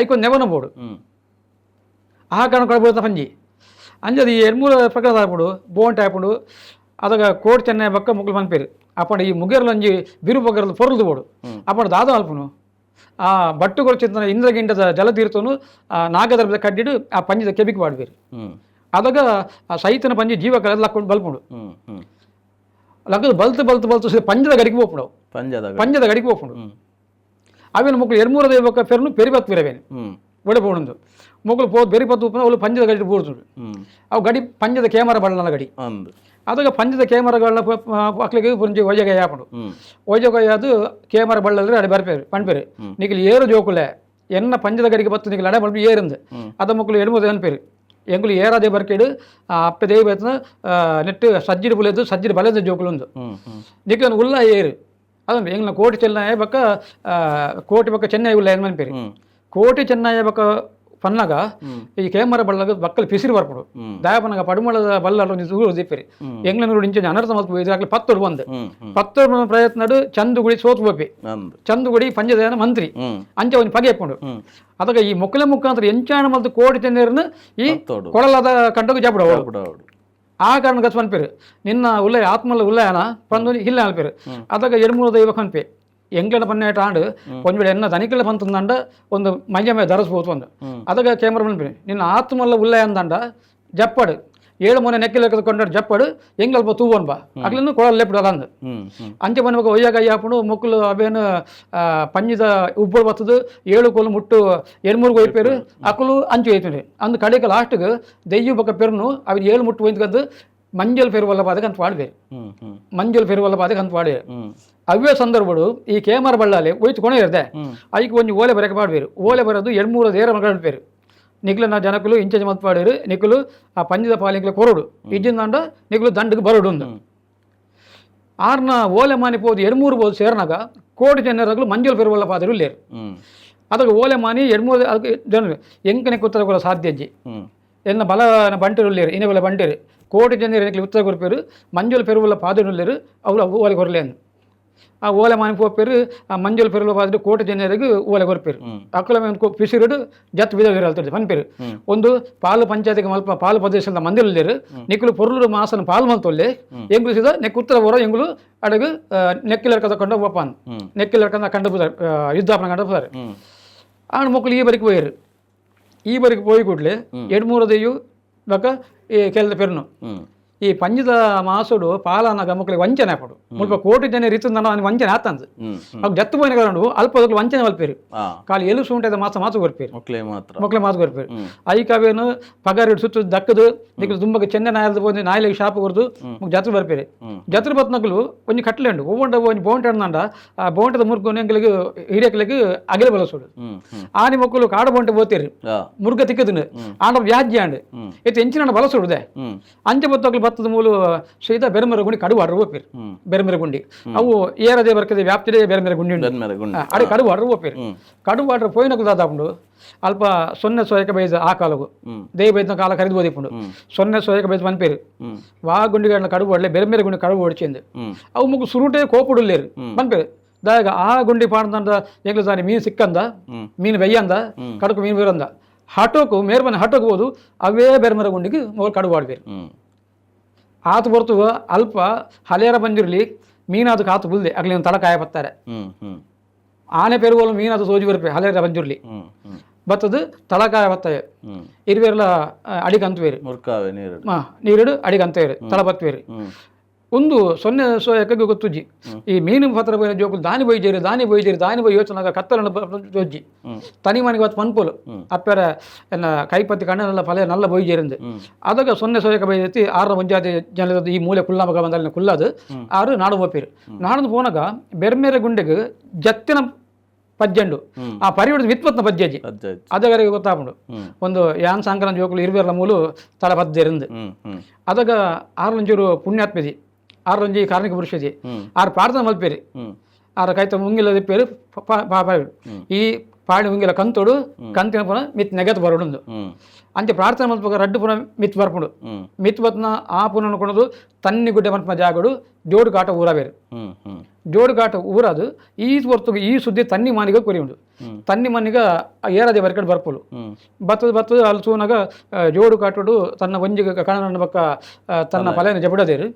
ಐಕೊಂದು ನೆವನ ಬೋಡು. ಆ ಕಾರಣ ಕಳಬಿಡ್ತ ಪಂಜಿ ಅಂಜದು ಈ ಎಡ್ಮೂರ ಪ್ರಕಾರ ಆಪುಂಡು, ಬೋಂಟೆ ಆಪುಂಡು. ಅದಗ ಕೋಟ್ ಚೆನ್ನೈ ಬಕ್ಕ ಮುಗ್ಲು ಪನ್ಪೇರು. ಅಪ್ಪಂಡ ಈ ಮುಗೇರ್ಲೊಂಜಿ ಬಿರು ಬಗ್ಗರ್ದು ಪೊರ್ಲುದು ಬೋಡು. ಅಪ್ಪಂಡ ದಾದ ಅಲ್ಪುನು ಆ ಬಟ್ಟು ಕೊರ್ಚಿತ್ತನ ಇಂದ್ರಗಿಂಡದ ಜಲತೀರ್ಥನು ಆ ನಾಗದರ್ಭದ ಕಡ್ಡಿಡು ಆ ಪಂಜಿದ ಕೆಬಿಕ್ ಪಾಡ್ಬೇರು. ಅದಗ ಆ ಸೈತನ ಪಂಜಿ ಜೀವ ಕಳೆದು ಲಕ್ಕೊಂಡು ಬಲ್ಪುಂಡು. ಲಕ್ಕದು ಬಲ್ತು ಬಲ್ತು ಬಲ್ತು ಪಂಜದ ಗಡಿಗೆ ಪೋಪುಂಡು. ಪಂಜದ ಗಡಿಗೆ ಪೋಪುಂಡು. ಅವೇನು ಮೊಕ್ಕಳು ಎಡ್ಮೂರ ದೈವಕ್ಕ ಪೆರ್ನು ಪೆರಿಬತ್ ಪಿರವೇನು ಒಡೆ ಪೋಣುಂದು ಮೊಕ್ಕಳು ಪೋ ಬೆರಿಪತ್ತು ಉಪ್ಪುನ ಅವಳು ಪಂಜದ ಗಡಿ ಪೂರ್ತುಂಡು. ಅವು ಗಡಿ ಪಂಜದ ಕೇಮರ ಬಳ್ಳನ ಗಡಿ. ಅದಗ ಪಂಜದ ಕೇಮರಗಳನ್ನ ಅಕ್ಲಿಗೆ ಪುಂಜಿ ಒಯ್ಯಗ ಯಾಪುಂಡು. ಒಯ್ಯಗ ಅದು ಕೇಮರ ಬಳ್ಳದ್ರೆ ಅಡೆ ಬರ್ಪೇರು ಪನ್ಪೇರು, ನಿಕಲ್ ಏರು ಜೋಕುಲೆ ಎನ್ನ ಪಂಜದ ಗಡಿಗೆ ಬತ್ತು ನಿಕಲ್ ಅಡೆ ಬಲ್ಪು ಏರಿಂದು. ಅದ ಮಕ್ಕಳು ಎಡ್ಮೂರು ಅನ್ಪೇರು, ಎಂಗುಲು ಏರಾದೆ ಬರ್ಕೇಡು ಅಪ್ಪೆ ದೇವ ಬೈತನ ನೆಟ್ಟು ಸಜ್ಜಿಡು ಬುಲೆದು ಸಜ್ಜಿಡು ಬಲೆದ ಜೋಕುಲುಂದು. ನಿಕಲ್ ಉಲ್ಲ ಏರು ಅದನ್ನು ಎಂಗ್ಲ ಕೋಟಿ ಚೆನ್ನೈ ಬಕ್ಕ ಕೋಟಿ ಬಕ್ಕ ಚೆನ್ನೈ ಉಲ್ಲ ಏನ್ ಪೇರು. ಕೋಟಿ ಚೆನ್ನೈ ಬಕ್ಕ ಪನ್ನಗ ಈ ಕೇಮರ ಬಳ್ಳಗ ಬಕ್ಕಲ್ ಪಿಸಿರು ಬರ್ಪುಡು. ದಾಯಪನಗ ಪಡುಮಳದ ಬಲ್ಲ ಒಂಜಿ ದೂರ ದೀಪೇರಿ ಎಂಗ್ಲನೂರು ಇಂಚ ಅನರ್ಥ ಮಲ್ತು ಇದಾಗ್ಲಿ ಪತ್ತೊಡು ಬಂದು ಪತ್ತೊಡು ಪ್ರಯತ್ನಡು ಚಂದುಗುಡಿ ಸೋತು ಬೋಪಿ. ಚಂದುಗುಡಿ ಪಂಚದೇನ ಮಂತ್ರಿ ಅಂಚ ಒಂಜಿ ಪಗೆ ಎಪ್ಪುಂಡು. ಅದಗ ಈ ಮೊಕ್ಕಲೆ ಮುಖಾಂತರ ಎಂಚಾಣ ಮಲ್ತು ಕೋಟಿ ಚೆನ್ನೈರ್ನ ಈ ಕೊಡಲಾದ ಕಂಡకు ಜಪಡು. ಆ ಕಾರಣ ಗಸ್ ಪನ್ಪೇರು ನಿನ್ನ ಉಲ್ಲ ಆತ್ಮಲ್ಲ ಉಲ್ಲಯನ ಪಂದು ಇಲ್ಲ ಅನ್ಪೇರು. ಅದಗ ಎಡ್ಮೂರು ದೈವ ಕನ್ಪೆ ಎಂಗ್ಲನ ಪನ್ನೇಟ ಆಂಡು ಒಂಜಿ ವೇಳೆ ಎನ್ನ ದನಿಕಲ ಪಂತಂದಂಡ ಒಂದು ಮಂಜ ಮೇಲೆ ಧರಿಸ್ಬೋದು ಒಂದು. ಅದಗ ಕ್ಯಾಮರಾ ಪನ್ಪೇರು ನಿನ್ನ ಆತ್ಮಲ್ಲ ಉಲ್ಲಯ ಅಂದಂಡ ಜಪ್ಪಡು ಏಳು ಮೊನೆ ನೆಕ್ಕಿಲ ಕೊಂಡಾಡು ಜಪ್ಪಡು ಎಂಗ್ಲಲ್ಪ ತೂವನ್ ಬಾ ಅಗ್ಲಿನ ಕೊಡಲ್ ಲೆಪ್ಪಡು ಅದಂದು. ಅಂಚೆ ಪನ್ಪಕ ಒಯ್ಯಾಗ ಅಯ್ಯಾಪುಂಡು ಮೊಕ್ಕಲು ಅವೇನು ಪಂಜಿದ ಉಬ್ಬಳು ಬತ್ತದು ಏಳು ಕೋಲು ಮುಟ್ಟು ಎಣ್ಮೂರು ಒಯ್ಪೇರು ಅಕುಲು ಅಂಚು ಒಯ್ತುಂಡು. ಅಂದು ಕಡೆಗೆ ಲಾಸ್ಟ್ಗೆ ದೆಯ್ಯು ಬೊಕ್ಕ ಪೆರ್ನು ಅవి ಏಳು ಮುಟ್ಟು ಒಯ್ದು ಮಂಜಲ್ ಫೆರುವಲ್ಲ ಬಾದಕ್ಕೆ ಅಂತ ವಾಡ್ಬೇರು. ಮಂಜಲ್ ಫೆರುವಲ್ಲ ಬಾದಕ್ಕೆ ಅಂತ ವಾಡ್ಬೇರು. ಅವೇ ಸಂದರ್ಭಡು ಈ ಕೇಮರ ಬಳ್ಳಾಲಿ ಒಯ್ತು ಕೊನೆ ಇರದೆ ಐಕ್ ಒಂಜಿ ಓಲೆ ಬರಕ್ಕೆ ಪಾಡ್ಬೇರು. ಓಲೆ ಬರೋದು ಎಣ್ಮೂರು ದೇರ ಮಗಳ್ಪೇರು ನಿಕ್ಲು ಜನಕುಲು ಇಂಚ ಮತ್ ಪಾಡೇರು ನಿಕ್ಲು ಆ ಪಂಜದ ಪಾಲಿಂಕ್ಲೆ ಕೊರಡು ಇಜ್ಜಿಂದಾಂಡ ನಿಕ್ಲು ದಂಡಕ್ಕೆ ಬರೋಡು ಅಂದು. ಆರ್ನ ಓಲೆ ಮಾನಿ ಪೋದು ಎಡ್ಮೂರು ಬೋದು ಸೇರ್ನಾಗ ಕೋಟಿ ಜನರಗಳು ಮಂಜಲ್ ಫೆರುವಲ್ಲ ಪಾದರು ಇಲ್ಲೇರು. ಅದಕ್ಕೆ ಓಲೆ ಮಾನಿ ಎಡ್ಮೂರು ಅದಕ್ಕೆ ಜನರು ಎಂಕನೆ ಕುತ್ತರ ಕೂಡ ಸಾಧ್ಯ ಅಜ್ಜಿ ಎನ್ನ ಬಲ ಬಂಟಿರು ಇಲ್ಲೇರು ಇನ್ನ ಬಲ ಬಂಟಿರು ಕೋಟಿ ಜನರು ಎನ್ಕಲೆ ಉತ್ತರ ಕೊರ್ಪೇರು ಮಂಜಲ್ ಪೆರುವಲ್ಲ ಪಾದರು ಅವ್ರು ಓಲೆ ಕೊರಲೇನು. ಆ ಓಲೆ ಮಾನಿ ಪೋಪೇರು ಆ ಮಂಜಲ್ ಪೆರುವಲ್ಲ ಪಾದರು ಕೋಟಿ ಜನರಿಗೆ ಓಲೆ ಕೊರ್ಪೇರು. ಅಕ್ಕಲ ಪಿಸಿರುಡು ಜತ್ ಬಿದ ಅಲ್ತದೆ ಪನ್ಪೇರು. ಒಂದು ಪಾಲು ಪಂಚಾಯತಿಗೆ ಮಲ್ಪ ಪಾಲು ಪ್ರದೇಶದ ಮಂದಿರಲ್ಲೇರು ನಿಕ್ಕಲು ಪೊರ್ಲು ಮಾಸನ ಪಾಲು ಮಲ್ತೊಲ್ಲೆ ಎಂಗುಲು ಸಿದ ನೆಕ್ ಉತ್ತರ ಬರೋ ಎಂಗುಲು ಅಡಗು ನೆಕ್ಕಿಲರ್ಕದ ಕೊಂಡ ಒಪ್ಪಾನ್ ನೆಕ್ಕಿಲರ್ಕಂದ ಕಂಡು ಪುದಾರ್ ಯುದ್ಧಾಪನ ಕಂಡು ಪುದಾರ್. ಆಣ ಮಕ್ಕಳು ಈ ಬರಿಕ್ ಪೋಯರು. ಈ ಬರಿಕ್ ಪೋಯಿ ಕೂಡ್ಲೆ ಎಡ್ಮೂರದೆಯು ಬೊಕ ಈ ಕೆಲ್ದ ಪೆರ್ನು ಈ ಪಂಜದ ಮಾಸುಡು ಪಾಲನಗ ಮಕ್ಕಳಿಗೆ ವಂಚನೆ ಆಪುಂಡು. ಮುಲ್ಪ ಕೋಟಿ ಜನ ರೀತಿಂದ ವಂಚನೆ ಆತಂದು ಅವು ಜತ್ತು ಪೋಯಿನ ಕಾರಣ ಅಲ್ಪ ಅದಕ್ಕೆ ವಂಚನೆ ಮಲ್ಪೇರು. ಖಾಲಿ ಎಲು ಸೂಂಟದ ಮಾಸ ಮಾತು ಕೊರ್ಪೇರು. ಮೊಕ್ಲೆ ಮಾತ್ರ ಮೊಕ್ಲೆ ಮಾತು ಕೊರ್ಪೇರು. ಐಕವೇನು ಪಗಾರ ಸುತ್ತು ದಕ್ಕದು ನಿಕ್ಲು ದುಂಬಗ ಚೆನ್ನೆ ನಾಯಲ್ದು ಪೋದು ನಾಯಿಲೆಗ್ ಶಾಪ ಕೊರ್ದು ಮುಕ್ ಜಾತ್ರೆ ಬರ್ಪೇರು. ಜಾತ್ರೆ ಬತ್ನಕುಲು ಒಂಜಿ ಕಟ್ಲೆ ಉಂಡು ಒವ್ವಂಡ ಒಂಜಿ ಬೋಂಟೆ ಅಂದಂಡ ಆ ಬೋಂಟದ ಮುರ್ಗು ಎಂಕಲಿಗೆ ಹಿರಿಯಕ್ಲಿಗೆ ಅಗಿಲ ಬಲಸೋಡು. ಆನಿ ಮೊಕ್ಕಲು ಕಾಡು ಬೋಂಟೆ ಬೋತೀರಿ ಮುರ್ಗ ತಿಕ್ಕದನು ಆಂಡ ವ್ಯಾಜ್ಯ ಆಂಡ್ ಇತ್ತು ಎಂಚಿನ ಬಲಸುಡುದೆ. ಅಂಚೆ ಬತ್ತಕ್ಲು ಬತ್ತದ ಮೂಲು ಸೀದಾ ಬೆರಮರ ಗುಂಡಿ ಕಡು ವಾಡ್ರು ಹೋಪೇರು. ಬೆರಮರ ಗುಂಡಿ ಅವು ಏರದೇ ಬರ್ಕದೆ ವ್ಯಾಪ್ತಿದೇ ಬೆರಮರ ಗುಂಡಿ ಉಂಡು. ಬೆರ್ಮೆರೆ ಗುಂಡಿ. ಅಡೆ ಕಡು ವಾಡ್ರು ಹೋಪೇರು. ಕಡು ವಾಡ್ರು ಪೋಯಿನಕು ದಾದಾಪುಂಡು ಅಲ್ಪ ಸೊನ್ನೆ ಸೋಯಕ ಬೈದ ಆ ಕಾಲಗು ದೇವ ಬೈದ ಕಾಲ ಖರೀದಿ ಬೋದಿಪುಂಡು ಸೊನ್ನೆ ಸೋಯಕ ಬೈದ ಪನ್ಪೇರು ವಾ ಗುಂಡಿಗಳನ್ನ ಕಡು ಓಡಲೆ ಬೆರಮೇರೆ ಗುಂಡಿ ಕಡು ಓಡಿచింది. ಅವು ಮುಗು ಸುರುಟೆ ಕೋಪುಡುಲ್ಲೇರು ಪನ್ಪೇರು. ದಾಗ ಆ ಗುಂಡಿ ಪಾಡ್ದಂಡ ಎಂಗ್ಲ ದಾನಿ ಮೀನು ಸಿಕ್ಕಂದ ಮೀನು ಬೆಯ್ಯಂದ ಕಡಕು ಮೀನು ಬೀರಂದ ಹಟೋಕು ಮೇರ್ಮನೆ ಹಟೋಕು ಹೋದು ಅವೇ ಬೆರ್ಮರ ಗುಂಡಿಗೆ ಮೊದಲು ಕಡು ಆಡ್ಬೇರು. ಆತು ಹೊರ್ತು ಅಲ್ಪ ಹಲೇರ ಬಂದಿರಲಿ ಮೀನಾದು ಕಾತು ಬುಲ್ದೆ ಅಗ್ಲಿ ಒಂದು ತಳ ಕಾಯ ಬತ್ತಾರೆ. ಆನೆ ಪೆರುವಲು ಮೀನಾದು ಸೋಜಿ ಬರ್ಪೆ ಹಲೇರ ಬಂದಿರಲಿ ಬತ್ತದು ತಳಕಾಯ ಬತ್ತವೆ ಇರುವೆರ್ಲ ಅಡಿಗೆ ಅಂತವೇರು. ಮುರ್ಕಾವೆ ನೀರು. ನೀರುಡು ಅಡಿಗೆ ಅಂತವೇರು ತಳ ಬತ್ತವೇರು. ಒಂದು ಸೊನ್ನೆ ಸೋಯಕ್ಕೆ ಗೊತ್ತುಜ್ಜಿ ಈ ಮೀನು ಪತ್ರ ಬೋಯಿನ ಜೋಕುಲು ದಾನಿ ಬೊಯ್ಜೇರು ದಾನಿ ಬೊಯ್ಜೇರು ದಾನಿ ಬೊಯ್ ಯೋಚನಾಗ ಕತ್ತಲನ್ನು ಜೋಜ್ಜಿ ತನಿ ಮನೆಗೆ ಬತ್ತು ಪನ್ಪೋಲು ಅಪ್ಪೆರ ಎನ್ನ ಕೈಪತ್ತಿ ಕಣ್ಣನೆಲ್ಲ ಫಲ ನಲ್ಲ ಬೊಯ್ಜೇರಿಂದು. ಅದಕ್ಕೆ ಸೊನ್ನೆ ಸೋಯಕ ಬೈದೈತಿ ಆರ ಒಂಜಾತಿ ಜನದ ಈ ಮೂಲೆ ಕುಲ್ಲ ಮಗ ಬಂದಲ್ಲಿ ಕುಲ್ಲದು ಆರು ನಾಡು ಹೋಪೇರು. ನಾಡದು ಪೋನಾಗ ಬೆರ್ಮೇರೆ ಗುಂಡೆಗೆ ಜತ್ತಿನ ಪಜ್ಜಂಡು ಆ ಪರಿವಿಡ ವಿತ್ಪತ್ನ ಪಜ್ಜಿ ಅದಗರಿಗೆ ಗೊತ್ತಾಪುಂಡು ಒಂದು ಯಾನ್ ಸಾಂಕನ ಜೋಕುಲು ಇರ್ಬೇರ್ಲ ಮೂಲು ತల ಪದ್ದೆರಿಂದ ಅದಗ ಆರ್ಲಂಚೂರು ಪುಣ್ಯಾತ್ಮದಿ ಆರ್ಲಂಜಿ ಕಾರ್ಣಿಕ ಪುರುಷದಿ ಆರು ಪ್ರಾರ್ಥನೆ ಮಲ್ಪೇರಿ ಆರ ಕೈತ ಮುಂಗಿಲ ದಿಪ್ಪೇರು ಈ ಪಾಡಿ ಮುಂಗಿಲ ಕಂತೋಡು ಕಂತಿನ ಪುನಃ ಮಿತ್ ನೆಗತ್ ಬರೋಡುಂದು ಅಂಚೆ ಪ್ರಾರ್ಥನೆ ಮಲ್ಪಗ ರಡ್ಡು ಪುನಃ ಮಿತ್ ಬರ್ಪುಂಡು ಮಿತ್ ಬತ್ನ ಆ ಪುನಃ ಕೊಣದು ತನ್ನಿ ಗುಡ್ಡೆ ಮನ್ಪನ ಜಾಗಡು ಜೋಡುಕಾಟ ಊರಬೇರು ಜೋಡುಕಾಟ ಊರದು ಈ ಹೊರ್ತುಗು ಈ ಸುದ್ದಿ ತನ್ನಿ ಮಾನಿಗ ಕೊರಿ ಉಂಡು ತನ್ನಿ ಮನಿಗ ಏರದೆ ಬರ್ಕಡೆ ಬರ್ಪುಲು ಬತ್ತದ ಬತ್ತದ ಅಲ್ಲಿ ತೂನಾಗ ಜೋಡುಕಾಟುಡು ತನ್ನ ಒಂಜಿ ಕಣನ ಬಕ್ಕ ತನ್ನ ಫಲನ ಜಬಡದೇರು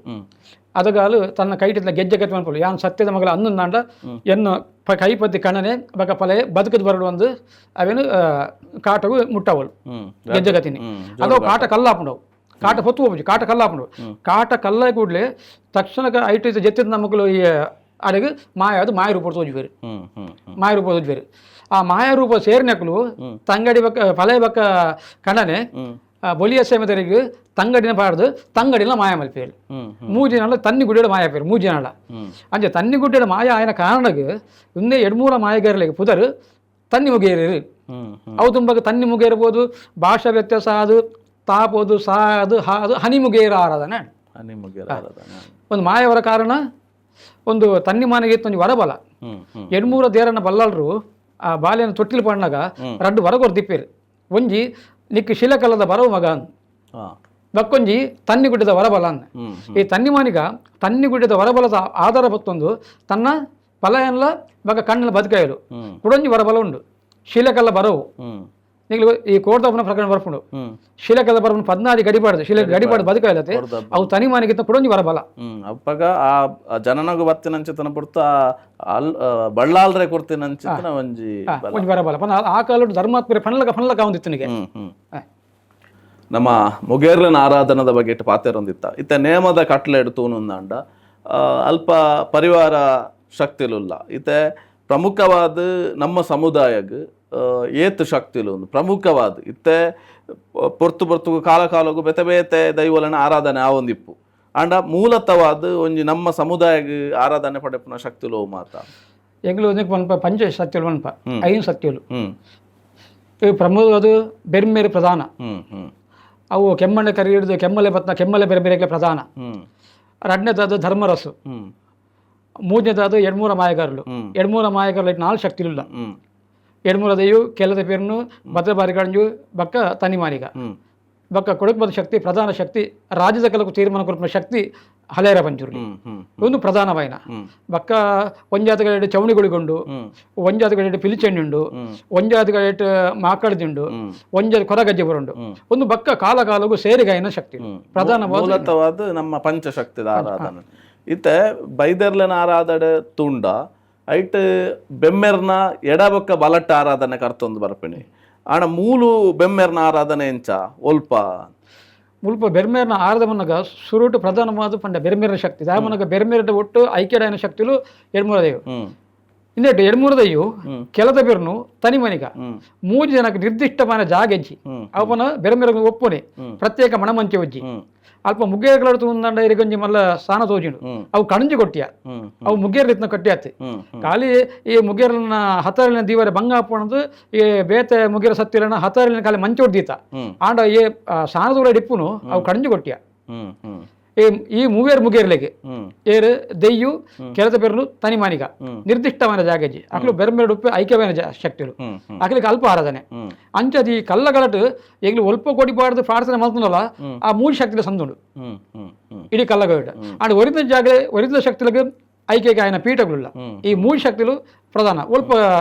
ಅದಗಾಲು ತನ್ನ ಕೈಟಿದ್ದ ಗೆಜ್ಜೆ ಕಟ್ಟ ಮನ್ಪುಲು ಯಾನ್ ಸತ್ಯದ ಮಗಳ ಅನ್ನಂದಾಂಡ ಎನ್ನ ಕೈಪತ್ತಿ ಕಣನೆ ಬಕ ಫಲ ಬದುಕದ ಬರಡು ಒಂದು ಅವೇನು ಕಾಟಗು ಮುಟ್ಟವಳು ಗೆಜ್ಜೆಗತಿನಿ ಅದು ಕಾಟ ಕಲ್ಲಾಪುಂಡವು ಕಾಟ ಹೊತ್ತು ಹೋಗ್ಬೋದು ಕಾಟ ಕಲ್ಲಾಪುಂಡು ಕಾಟ ಕಲ್ಲ ಕೂಡಲೇ ತಕ್ಷಣಕ್ಕೆ ಐಟು ಜೆತ್ತಿದ ನಮ್ಮಕ್ಕಳು ಈ ಅಡಗು ಮಾಯ ಅದು ಮಾಯ ರೂಪ ತೋಜುವೇರು ಮಾಯ ರೂಪ ತೋಜುವೇರು ಆ ಮಾಯ ರೂಪ ಸೇರಿನಕಲು ತಂಗಡಿ ಬಕ್ಕ ಫಲ ಬಕ್ಕ ಕಣನೆ ಬೊಲಿಯ ಸೇಮದರಿಗೆ ತಂಗಡಿನ ಪಾಡ್ದು ತಂಗಡಿನ ಮಾಯ ಮಲ್ಪೇರು ಮೂಜಿನಾಳ ತನ್ನಿ ಗುಡ್ಡದ ಮಾಯ ಪೇರು ಮೂಜಿನಾಳ ಅಂಚೆ ತನ್ನಿ ಗುಡ್ಡದ ಮಾಯ ಆಯನ ಕಾರಣಗೆ ಇನ್ನೇ ಎಡ್ಮೂರ ಮಾಯಗಾರಲಿಗೆ ಪುದರು ತನ್ನಿ ಮುಗಿಯರು ಅವು ತುಂಬಾಗ ತನ್ನಿ ಮುಗಿಯಿರ್ಬೋದು ಭಾಷಾ ವ್ಯತ್ಯಾಸ ಅದು ತಾಪೋದು ಸಾ ಅದು ಹಾ ಅದು ಹನಿ ಮುಗಿಯರ ಆರಾಧನೆ ಒಂದು ಮಾಯವರ ಕಾರಣ ಒಂದು ತನ್ನಿ ಮಾನಿಗೆ ಇತ್ತು ಒಂದು ವರಬಲ ಎಡ್ಮೂರ ದೇರನ್ನ ಬಲ್ಲಾಳರು ಆ ಬಾಲ್ಯನ ತೊಟ್ಟಿಲು ಪಾಡ್ನಾಗ ರಡ್ಡು ವರಗೊರ್ ದಿಪ್ಪೇರು ಒಂಜಿ ನಿಕ್ಕು ಶಿಲಕಲ್ಲದ ಬರವು ಮಗ ಬಕ್ಕೊಂಜಿ ತನ್ನಿ ಗುಡ್ಡದ ವರಬಲ ಅಂದ ಈ ತನ್ನಿಮಾನಿಗ ತನ್ನಿ ಗುಡ್ಡದ ವರಬಲದ ಆಧಾರ ಬತ್ತೊಂದು ತನ್ನ ಫಲ ಎಲ್ಲ ಬಗ ಕಣ್ಣಲ್ಲಿ ಬದುಕಾಯಲು ಕುಡೊಂಜಿ ವರಬಲ ಉಂಡು ಶಿಲಕಲ್ಲ ಬರವು ನೀವು ಈ ಕೋರ್ದಪ್ಪನ ಪ್ರಕರಣ ಬರ್ಪುಂಡು ಶಿಲಕಲ್ಲ ಬರಪುಂಡು ಪದ್ನಾದಿ ಗಡಿಪಾಡ್ದು ಶಿಲೆ ಗಡಿಪಾಡು ಬದುಕಾಯಲತ್ತೆ ಅವು ತನಿ ಮಾನಿಗಿಂತ ಕುಡೊಂಜಿ ವರಬಲ ಅಪ್ಪಗ ಆ ಜನನಗು ಬತ್ತಿನಂಚಿತನ ಪುರ್ತ ಅಲ್ ಬಳ್ಳಾಲ್ರೆ ಕೊರ್ತಿನಂಚಿತನ ಒಂಜಿ ಒಂಜಿ ವರಬಲ ಪನ ಆ ಕಾಲಡು ಧರ್ಮಾತ್ಮರೆ ಫನ್ಲಕ ಫನ್ಲಕ ಒಂದಿತ್ತನಿಗೆ ನಮ್ಮ ಮುಗೇರ್ಲನ ಆರಾಧನದ ಬಗ್ಗೆ ಪಾತೆರೊಂದಿತ್ತ ಇತ್ತ ನೇಮದ ಕಟ್ಲೆ ತೂನುಂದಾಂಡ ಅಲ್ಪ ಪರಿವಾರ ಶಕ್ತಿಲುಲ್ಲ ಇತ್ತೆ ಪ್ರಮುಖವಾದ ನಮ್ಮ ಸಮುದಾಯಗ್ ಏತ್ ಶಕ್ತಿಲು ಒಂದು ಪ್ರಮುಖವಾದ ಇತ್ತೆ ಪೊರ್ತು ಪೊರ್ತುಗು ಕಾಲ ಕಾಲಗು ಬೇತೆ ಬೇತೆ ದೈವಲನ ಆರಾಧನೆ ಆವೊಂದಿಪ್ಪು ಆಂಡ ಮೂಲತವಾದ ಒಂಜಿ ನಮ್ಮ ಸಮುದಾಯಗ್ ಆರಾಧನೆ ಪಡೆಪುನ ಶಕ್ತಿಲು ಮಾತ ಎಂಗ್ಲು ಪನ್ಪ ಪಂಚ ಸತ್ಯಲು ಪನ್ಪ ಐದು ಸತ್ಯಲು ಪ್ರಮುಖ ಬೆರ್ಮೇರು ಪ್ರಧಾನ ಅವು ಕೆಮ್ಮಣ್ಣೆ ಕರಿ ಹಿಡಿದು ಕೆಮ್ಮಲೆ ಬತ್ನ ಕೆಮ್ಮಲೆ ಬೇರೆ ಬೇರೆ ಪ್ರಧಾನ ಎರಡನೇದಾದ ಧರ್ಮರಸು ಮೂರನೇದಾದ ಎಡ್ಮೂರ ಮಾಯಗಾರರು ಎಡ್ಮೂರ ಮಾಯಗಾರರು ನಾಲ್ಕು ಶಕ್ತಿಲಿಲ್ಲ ಎಡ್ಮೂರ ದೆಯ್ಯು ಕೆಲದ ಪೇರ್ನು ಭದ್ರಬಾರಿಗಂಜು ಬಕ್ಕ ತನಿಮಾನಿಗ ಬಕ್ಕ ಕೊಡಕ್ ಬಂದ ಶಕ್ತಿ ಪ್ರಧಾನ ಶಕ್ತಿ ರಾಜ್ಯದ ಕೆಲವು ತೀರ್ಮಾನ ಕೊರಪಿನ ಶಕ್ತಿ ಹಲೇರ ಪಂಚುರ್ಲಿ ಒಂದು ಪ್ರಧಾನವಾಯಿನ ಬಕ್ಕ ಒಂಜಾತಗಳೆರಡು ಚೌಣಿಗಳಿಗೊಂಡು ಒಂಜಾತಗಳೆರಡು ಪಿಲಿಚೆಣ್ಣುಂಡು ಒಂಜಾತಗಳೆರಡು ಮಾಕಳದಿಂಡು ಒಂಜಾತ ಕೊರಗಜ್ಜೆ ಬರುಂಡು ಒಂದು ಬಕ್ಕ ಕಾಲ ಕಾಲಗೂ ಸೇರಿಗಾಯಿನ ಶಕ್ತಿ ಪ್ರಧಾನವಾದ ಮೂಲತವಾದ ನಮ್ಮ ಪಂಚಶಕ್ತಿದ ಆರಾಧನೆ ಇತ್ತೆ ಬೈದರ್ಲನ ಆರಾಧನೆ ತುಂಡ ಐಟ್ ಬೆಮ್ಮೆರ್ನ ಎಡಬೊಕ್ಕ ಬಲಟ್ಟ ಆರಾಧನೆ ಕರ್ತೊಂದು ಬರ್ಪಿಣಿ ಆಣ ಮೂಲು ಬೆಮ್ಮೆರ್ನ ಆರಾಧನೆ ಎಂಚ ಒಲ್ಪ ಮುಲ್ಪ ಬೆರ್ಮೇರ್ನ ಆರಾಧಮನಗ ಸುರುಟು ಪ್ರಧಾನವಾದ ಪಂಡ ಬೆರ್ಮೇರಿನ ಶಕ್ತಿ ದಾಮನಗ ಬೆರ್ಮೇರ ಒಟ್ಟು ಐಕ್ಯಡಾಯನ ಶಕ್ತಿಲು ಎಡ್ಮೂರದೆಯು ಇಂದೆಟ್ಟು ಎಡ್ಮೂರದೆಯು ಕೆಲದ ಬೆರ್ನು ತನಿಮನಿಗ ಮೂರು ಜನಕ್ಕೆ ನಿರ್ದಿಷ್ಟಮಾನ ಜಾಗೆಜ್ಜಿ ಅವನ ಬೆರ್ಮೇರ ಒಪ್ಪುನೆ ಪ್ರತ್ಯೇಕ ಮಣಮಂಚೆ ಒಜ್ಜಿ ಅಲ್ಪ ಮುಗ್ಗೇರ್ಗಳ ತೂಂದಂಡ ಇರಿಗಂಜಿ ಮಲ್ಲ ಸ್ಥಾನ ತೋಜಿಂಡು ಅವು ಕಣಂಜಿ ಕೊಟ್ಟಿಯ ಅವು ಮುಗ್ಗೇರ್ ಇತ್ನ ಕಟ್ಟಿಯಾತಿ ಖಾಲಿ ಈ ಮುಗೇರ್ನ ಹತರಲಿನ ದೀವರೆ ಬಂಗ ಹಾಪಣದು ಈ ಬೇತೆ ಮುಗೇರ ಸತ್ತಿರನ ಹತರಲಿನ ಖಾಲಿ ಮಂಚ ಹೊಡ್ದೀತ ಆಂಡ ಈ ಸಾನದೂರ ಡಿಪ್ಪುನು ಅವು ಕಣಂಜಿ ಕೊಟ್ಟಿಯ ಈ ಈ ಮೂವೇರ್ ಮುಗೇರ್ಲೆಗೆ ಏರು ದೆಯ್ಯು ಕೆಲದ ಬೆರಳು ತನಿಮಾನಿಗ ನಿರ್ದಿಷ್ಟವಾದ ಜಾಗಜಿ ಅಕ್ಲು ಬೆರ್ಮೆರಡು ಐಕ್ಯವಾದ ಶಕ್ತಿಲು ಅಕ್ಲಿಗೆ ಅಲ್ಪ ಆರಾಧನೆ ಅಂಚದಿ ಕಲ್ಲಗಳಟು ಈಗಲೂ ಒಲ್ಪ ಕೊಡಿಬಾರ್ದು ಪ್ರಾರ್ಥನೆ ಮಲ್ತನಲ್ಲ ಆ ಮೂರು ಶಕ್ತಿಲ ಸಂದುಂಡು ಇಡೀ ಕಲ್ಲಗಡ ಅಂಡ್ ಒರಿದ ಜಾಗಲೆ ಒರಿದ ಶಕ್ತಿಲಿಗೆ ಐಕ್ಯಕ್ಕೆ ఆయన ಪೀಠಗಳಿಲ್ಲ ಈ ಮೂರು ಶಕ್ತಿಲು ಪ್ರಧಾನ ಒಲ್ಪ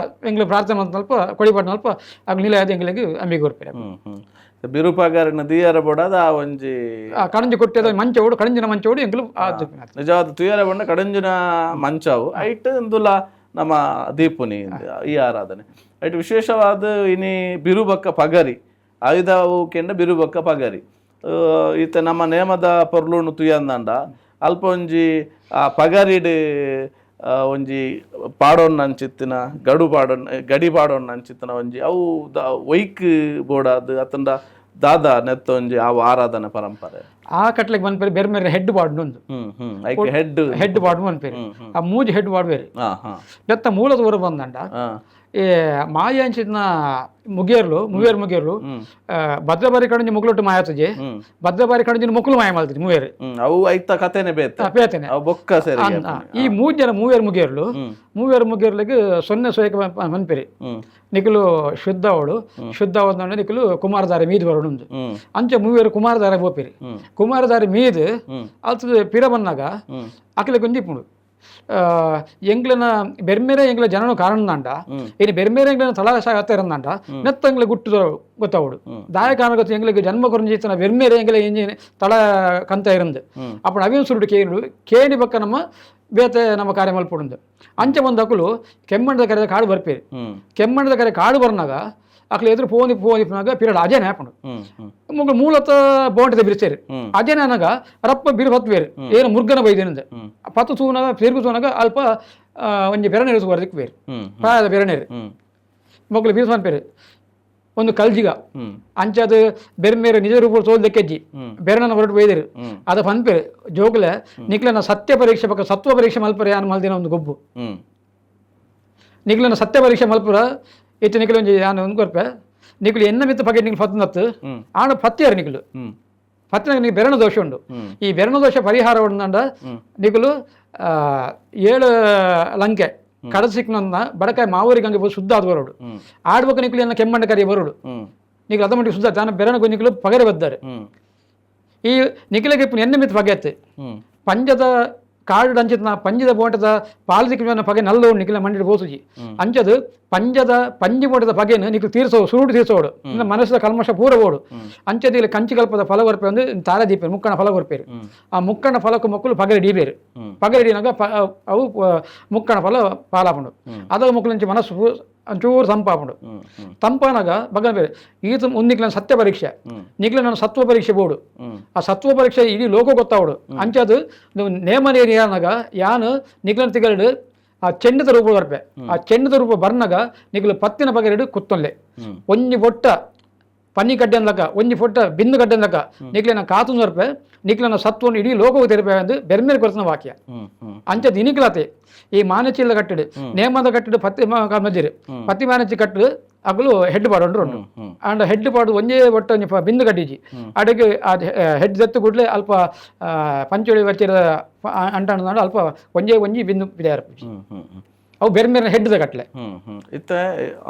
ಎಂಗ್ಲು ಪ್ರಾರ್ಥನೆ ಮಲ್ತನಲ್ಪ ಕೊಡಿಪಾಡಿನಲ್ಪ ಅಗ್ಲು ನಿಲಯದ ಎಂಗ್ಲಿಗೆ ಅಂಬಿಗೆ ಕೊರ್ಪೇರೆ ಬಿರುಪಾಗಾರನ ದಿಯರ ಬೊಡದ ಆ ಒಂಜಿ ಕಣಂಜಿ ಕೊಟ್ಟಿದ ಮಂಚೋಡು ಕಣಂಜಿನ ಮಂಚೋಡು ಎಂಗ್ಲು ನಿಜವಾದ ತುಯರ ಬಣ್ಣ ಕಡಂಜಿನ ಮಂಚವು ಐಟ್ ಇಂದುಲ ನಮ್ಮ ದೀಪುನಿ ಈ ಆರಾಧನೆ ಐಟ್ ವಿಶೇಷವಾದ ಇನಿ ಬಿರುಬಕ್ಕ ಪಗರಿ ಆಯುಧವು ಕೆಂಡ ಬಿರುಬಕ್ಕ ಪಗರಿ ಈತ ನಮ್ಮ ನೇಮದ ಪೊರ್ಲುಣು ತುಯಂದಂಡ ಅಲ್ಪ ಒಂಜಿ ಆ ಪಗರಿಡ್ ಒಂಜಿ ಪಾಡೊನ್ನ ಅಂಚಿತ್ತಿನ ಗಡು ಪಾಡೊನ್ ಗಡಿ ಪಾಡೊನ್ನ ಅಂಚಿತ್ತಿನ ಒಂಜಿ ಅವು ಒಯ್ಕ್ ಬೋಡಾದ್ ಅತಂಡ ದಾದಾ ನೆತ್ತ ಒಂಜಿ ಅವು ಆರಾಧನೆ ಪರಂಪರೆ ಆ ಕಟ್ಲೆಗೆ ಬಂದ್ಪೇರೆ ಬೇರೆ ಬೇರೆ ಹೆಡ್ ಬಾಡ್ನು ಒಂದು ಹೆಡ್ ಹೆಡ್ ಬಾಡ್ನು ಅನ್ಪೇರೆ ಆ ಮೂಜಿ ಹೆಡ್ ಬಾಡ್ ಬೇರೆ ಬೆತ್ತ ಮೂಲದ ಊರು ಬಂದಂಡ ಈ ಮಾಯ ಅಂಚಿನ ಮುಗೇರ್ಲು ಮುವೇರ್ ಮುಗೇರ್ಲು ಭದ್ರಬಾರಿ ಕಡಂಜಿ ಮುಗುಲೊಟ್ಟು ಮಾಯತಜೆ ಭದ್ರಬಾರಿ ಕಡಂಜಿನ ಮುಕುಲು ಮಾಯ ಮಲ್ತಜಿ ಮುವೇರ್. ಅವು ಐತ ಕಥೆನೆ ಬೇತೆ. ಪೇತನೆ. ಅವು ಬೊಕ್ಕ ಸೇರಿ. ಈ ಮೂರು ಜನ ಮೂವೇರ್ ಮುಗೇರ್ಲು, ಮೂವೇರ್ ಮುಗೇರ್ಲಿಗೆ ಸೊನ್ನೆ ಸೋಯಕ ಮನ್ಪೆರಿ. ನಿಕುಲು ಶುದ್ಧ ಅವಳು, ಶುದ್ಧ ಅವಳು ನಿಕುಲು ಕುಮಾರಧಾರೆ ಮೀದ್ ಬರೋಣ. ಅಂಚೆ ಮೂವೇರು ಕುಮಾರಧಾರೆ ಬೋಪಿರಿ. ಕುಮಾರಧಾರೆ ಮೀದ್ ಅಲ್ತದ ಪಿರ ಬನ್ನಾಗ ಅಕ್ಲೆ ಗೊಂಜಿಪುಂಡು, ಎಂಗ್ಲನ ಬೆರ್ಮೇರೆ ಎಂಗ್ಲ ಜನನು ಕಾರಣದಾಂಡ ಇನ್ನು ಬೆರ್ಮೇರೆ ಎಂಗ್ಲನ ತಳಾಶ ಹತ್ತಿರಂದಾಂಡ ನೆತ್ತ ಎಂಗ್ಲ ಗುಟ್ಟು ಗೊತ್ತಾವಡು ದಾಯ ಕಾರಣ ಗೊತ್ತು. ಎಂಗ್ಲಿಗೆ ಜನ್ಮ ಕೊರಂಜಿತನ ಬೆರ್ಮೇರೆ ಎಂಗ್ಲ ಇಂಜಿನ ತಳ ಕಂತ ಇರಂದು ಅప్పుడు ಅವೇನು ಸುರುಡು ಕೇಳು ಕೇಳಿ ಬಕ್ಕ ನಮ್ಮ ಬೇತೆ ನಮ್ಮ ಕಾರ್ಯ ಮಲ್ಪುಂಡು. ಅಂಚೆ ಬಂದ ಅಕುಲು ಕೆಮ್ಮಣ್ಣದ ಕರೆ ಕಾಡು ಬರ್ಪೇರಿ. ಕೆಮ್ಮಣ್ಣದ ಕರೆ ಕಾಡು ಬರ್ನಾಗ ಅಕ್ಲು ಎದುರು ಪೋನಿ ಪೋನಿಪನಾಗ ಪಿರಡ್ ಅಜನೆ ಹಾಪುಂಡು. ಮುಗ ಮೂಲತಃ ಬೋಂಟದ ಬಿರ್ಸೇರಿ ಅಜನೆ ಅನಗ ರಪ್ಪ ಬಿರು ಹೊತ್ವೇರು ಏನು ಮುರ್ಗನ ಬೈದೇನಂದ ಪತ್ತು ತೂನಾಗ ತಿರುಗು ತೂನಾಗ ಅಲ್ಪ ಒಂಜಿ ಬೆರನೇರು ಸುವರ್ದಕ್ಕೆ ಬೇರು ಪ್ರಾಯದ ಬೆರನೇರು ಮೊಗ್ಲು ಬೀರ್ಸ್ಮಾನ್ ಪೇರು ಒಂದು ಕಲ್ಜಿಗ ಅಂಚದು ಬೆರ್ಮೇರು ನಿಜ ರೂಪ ತೋಲ್ದಕ್ಕೆಜ್ಜಿ ಬೆರನನ್ನ ಹೊರಟು ಬೈದೇರು. ಅದ ಪನ್ಪೇರು ಜೋಗುಲೆ ನಿಕ್ಲನ ಸತ್ಯ ಪರೀಕ್ಷೆ ಪಕ್ಕ ಸತ್ವ ಪರೀಕ್ಷೆ ಮಲ್ಪರೆ ಯಾನ್ ಮಲ್ದಿನ ಒಂದು ಗೊಬ್ಬು. ನಿಕ್ಲನ ಸತ್ಯ ಪರೀಕ್ಷೆ ಮಲ್ಪುರ ಇತ್ತೆ ನಿಕ್ಲು ಒಂಜಿ ಯಾನ್ ಒಂದು ಕೊರ್ಪೆ ನಿಕ್ಲು ಎನ್ನ ಮಿತ್ತ ಪಗೆ ನಿಕ್ಲು ಪತ್ತನತ್ತು ಆಣ ಪತ್ತಿಯಾರು ನಿಕ್ಲು ಪತ್ತಿನಾಗ ನಿಕ್ ಬೆರಣ ದೋಷ ಉಂಡು. ಈ ಬೆರಣ ದೋಷ ಪರಿಹಾರ ಉಂಡಂಡ ನಿಕುಲು 7 ಲಂಕೆ ಕಡಸಿಕ್ನನ್ನ ಬಡಕಾಯಿ ಮಾವೂರಿ ಗಂಗೆ ಪೋ ಶುದ್ಧ ಆದ್ ಬರೋಡು. ಆಡ್ಬಕ ನಿಕ್ಲು ಎನ್ನ ಕೆಮ್ಮಣ್ಣ ಕರಿಯ ಬರೋಡು. ನಿಕ್ಲು ಅದ ಮಟ್ಟಿಗೆ ಶುದ್ಧ ತಾನ ಬೆರಣ ನಿಕ್ಲು ಪಗರೆ ಬದ್ದಾರೆ. ಈ ನಿಖಿಲಗೆ ಎನ್ನ ಮಿತ್ ಪಗೆತ್ತು ಪಂಜದ ಕಾಡು ಅಂಚಿನ ಪಂಜದ ಬೋಟದ ಪಾಲದಿಕ್ಕ ಪಗೆ ನಲ್ಲ ನಿಖಿಲ ಮಂಡಿ ಬೋಸುಜಿ ಅಂಚದು ಪಂಜದ ಪಂಜಿ ಬೋಟದ ಪಗೆನು ನಿಖಿಲ್ ತೀರ್ಸೋ ಸುರುಡು ತೀರ್ಸೋಡು ಇನ್ನು ಮನಸ್ಸದ ಕಲ್ಮಶ ಪೂರ ಓಡು. ಅಂಚದ ಇಲ್ಲಿ ಕಂಚಿ ಕಲ್ಪದ ಫಲ ಕೊರ್ಪೆ ಒಂದು ತಾರ ದೀಪೇರು ಮುಕ್ಕಣ ಫಲ ಕೊರ್ಪೇರು. ಆ ಮುಕ್ಕಣ ಫಲಕ್ಕೆ ಮಕ್ಕಳು ಪಗರೆ ಡೀಬೇರು. ಪಗರೆ ಡೀನಾಗ ಅವು ಮುಕ್ಕಣ ಫಲ ಪಾಲಾಪುಂಡು. ಅದ ಮುಕ್ಕಳು ಮನಸ್ಸು ಒಂಚೂರು ತಂಪಾಪುಂಡು. ತಂಪಾನಾಗ ಬಗ್ಗನ ಬೇರೆ ಈತ ಒಂದಿಕ್ಲ ಸತ್ಯ ಪರೀಕ್ಷೆ ನಿಕ್ಲ ನಾನು ಸತ್ವ ಪರೀಕ್ಷೆ ಬೋಡು. ಆ ಸತ್ವ ಪರೀಕ್ಷೆ ಇಡೀ ಲೋಕ ಗೊತ್ತಾವಡು. ಅಂಚದು ನೇಮ ನೇರಿಯಾನಾಗ ಯಾನು ನಿಕ್ಲನ ತಿಗಲ್ಡು ಆ ಚೆಂಡದ ರೂಪ ಬರ್ಪೆ. ಆ ಚೆಂಡದ ರೂಪ ಬರ್ನಾಗ ನಿಕ್ಲು ಪತ್ತಿನ ಬಗೆರಡು ಕುತ್ತೊಲ್ಲೆ ಒಂಜಿ ಬೊಟ್ಟ ಪನ್ನಿ ಕಡ್ಡೆ ಅನ್ಲಕ್ಕ ಒಂಜಿ ಫೊಟ್ಟ ಬಿಂದು ಕಡ್ಡೆ ಅನ್ಲಕ್ಕ ನಿಕ್ಲೆನ ಕಾತು ಬರ್ಪೆ ನಿಕ್ಲನ ಸತ್ವವನ್ನು ಇಡೀ ಲೋಕವು ತೆರಪೆ ಅಂದು ಬೆರ್ಮೇಲೆ ಕೊರತನ ವಾಕ್ಯ. ಅಂಚ ದಿನಿಕ್ಲಾತೆ ಈ ಮಾನಚಿಲ್ಲ ಕಟ್ಟಡು ನೇಮದ ಕಟ್ಟಡು ಪತ್ತಿ ಮಜ್ಜಿರು ಪತ್ತಿ ಮಾನಚಿ ಕಟ್ಟಡು ಅಗಲು ಹೆಡ್ ಪಾಡು ಉಂಟು. ಅಂಡ ಹೆಡ್ ಪಾಡು ಒಂಜೇ ಒಟ್ಟ ಒಂಜಿ ಬಿಂದು ಕಟ್ಟಿಜಿ ಅಡಗೆ ಆ ಹೆಡ್ ದತ್ತು ಕೂಡಲೇ ಅಲ್ಪ ಪಂಚೋಳಿ ವಚ್ಚಿರ ಅಂಟಾಣ ಅಲ್ಪ ಒಂಜೇ ಒಂಜಿ ಬಿಂದು ಬಿದಾರ ಅವು ಬೇರೆ ಬೇರೆ ಹೆಡ್ದ ಕಟ್ಲೆ. ಇತ್ತೆ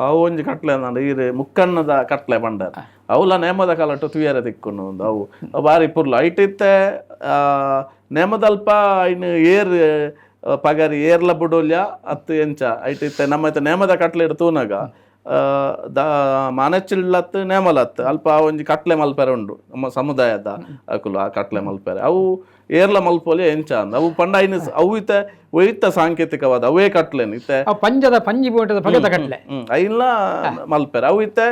ಅವು ಒಂಜಿ ಕಟ್ಲೆ ಅಂದಂಡ ಈರ್ ಮುಕ್ಕಣ್ಣದ ಕಟ್ಲೆ ಪಂಡರ್ ಅವುಲ ನೇಮದ ಕಾಲಟ್ಟು ತುಯರ ತಿಕ್ಕುಂಡು ಒಂದು ಅವು ಅವು ಬಾರಿ ಪುರ್ಲು ಐಟ್. ಇತ್ತೆ ನೇಮದಲ್ಪ ಐನು ಏರ್ ಪಗರಿ ಏರ್ಲ ಬುಡೋಲ್ಯ ಅತ್ತು ಎಂಚ ಐಟ್. ಇತ್ತೆ ನಮ್ಮ ಇತ್ತೆ ನೇಮದ ಕಟ್ಲೆ ಇಡ್ ತೂನಗ the ಮಾನಚಿಲ್ಲತ್ತು ನೇಮಲತ್ತು ಅಲ್ಪ ಆ ಒಂಜಿ ಕಟ್ಲೆ ಮಲ್ಪೆರೆ ಉಂಡು ನಮ್ಮ ಸಮುದಾಯದ ಅಕುಲು. ಆ ಕಟ್ಲೆ ಮಲ್ಪೆರೆ ಅವು ಏರ್ಲ ಮಲ್ಪೊಲಿ ಎಂಚ ಅಂದ್ ಅವು ಪಂಡ ಐನು ಅವು ಇತ್ತೆ ಒಯ್ತ ಸಾಂಕೇತಿಕವಾದ ಅವೇ ಕಟ್ಲೇನು ಇತ್ತೆ. ಆ ಪಂಜದ ಪಂಜಿ ಬೋಟದ ಪಗದ ಕಟ್ಲೆ. ಐನ್ಲ ಮಲ್ಪೆರೆ ಅವು ಇತ್ತೆ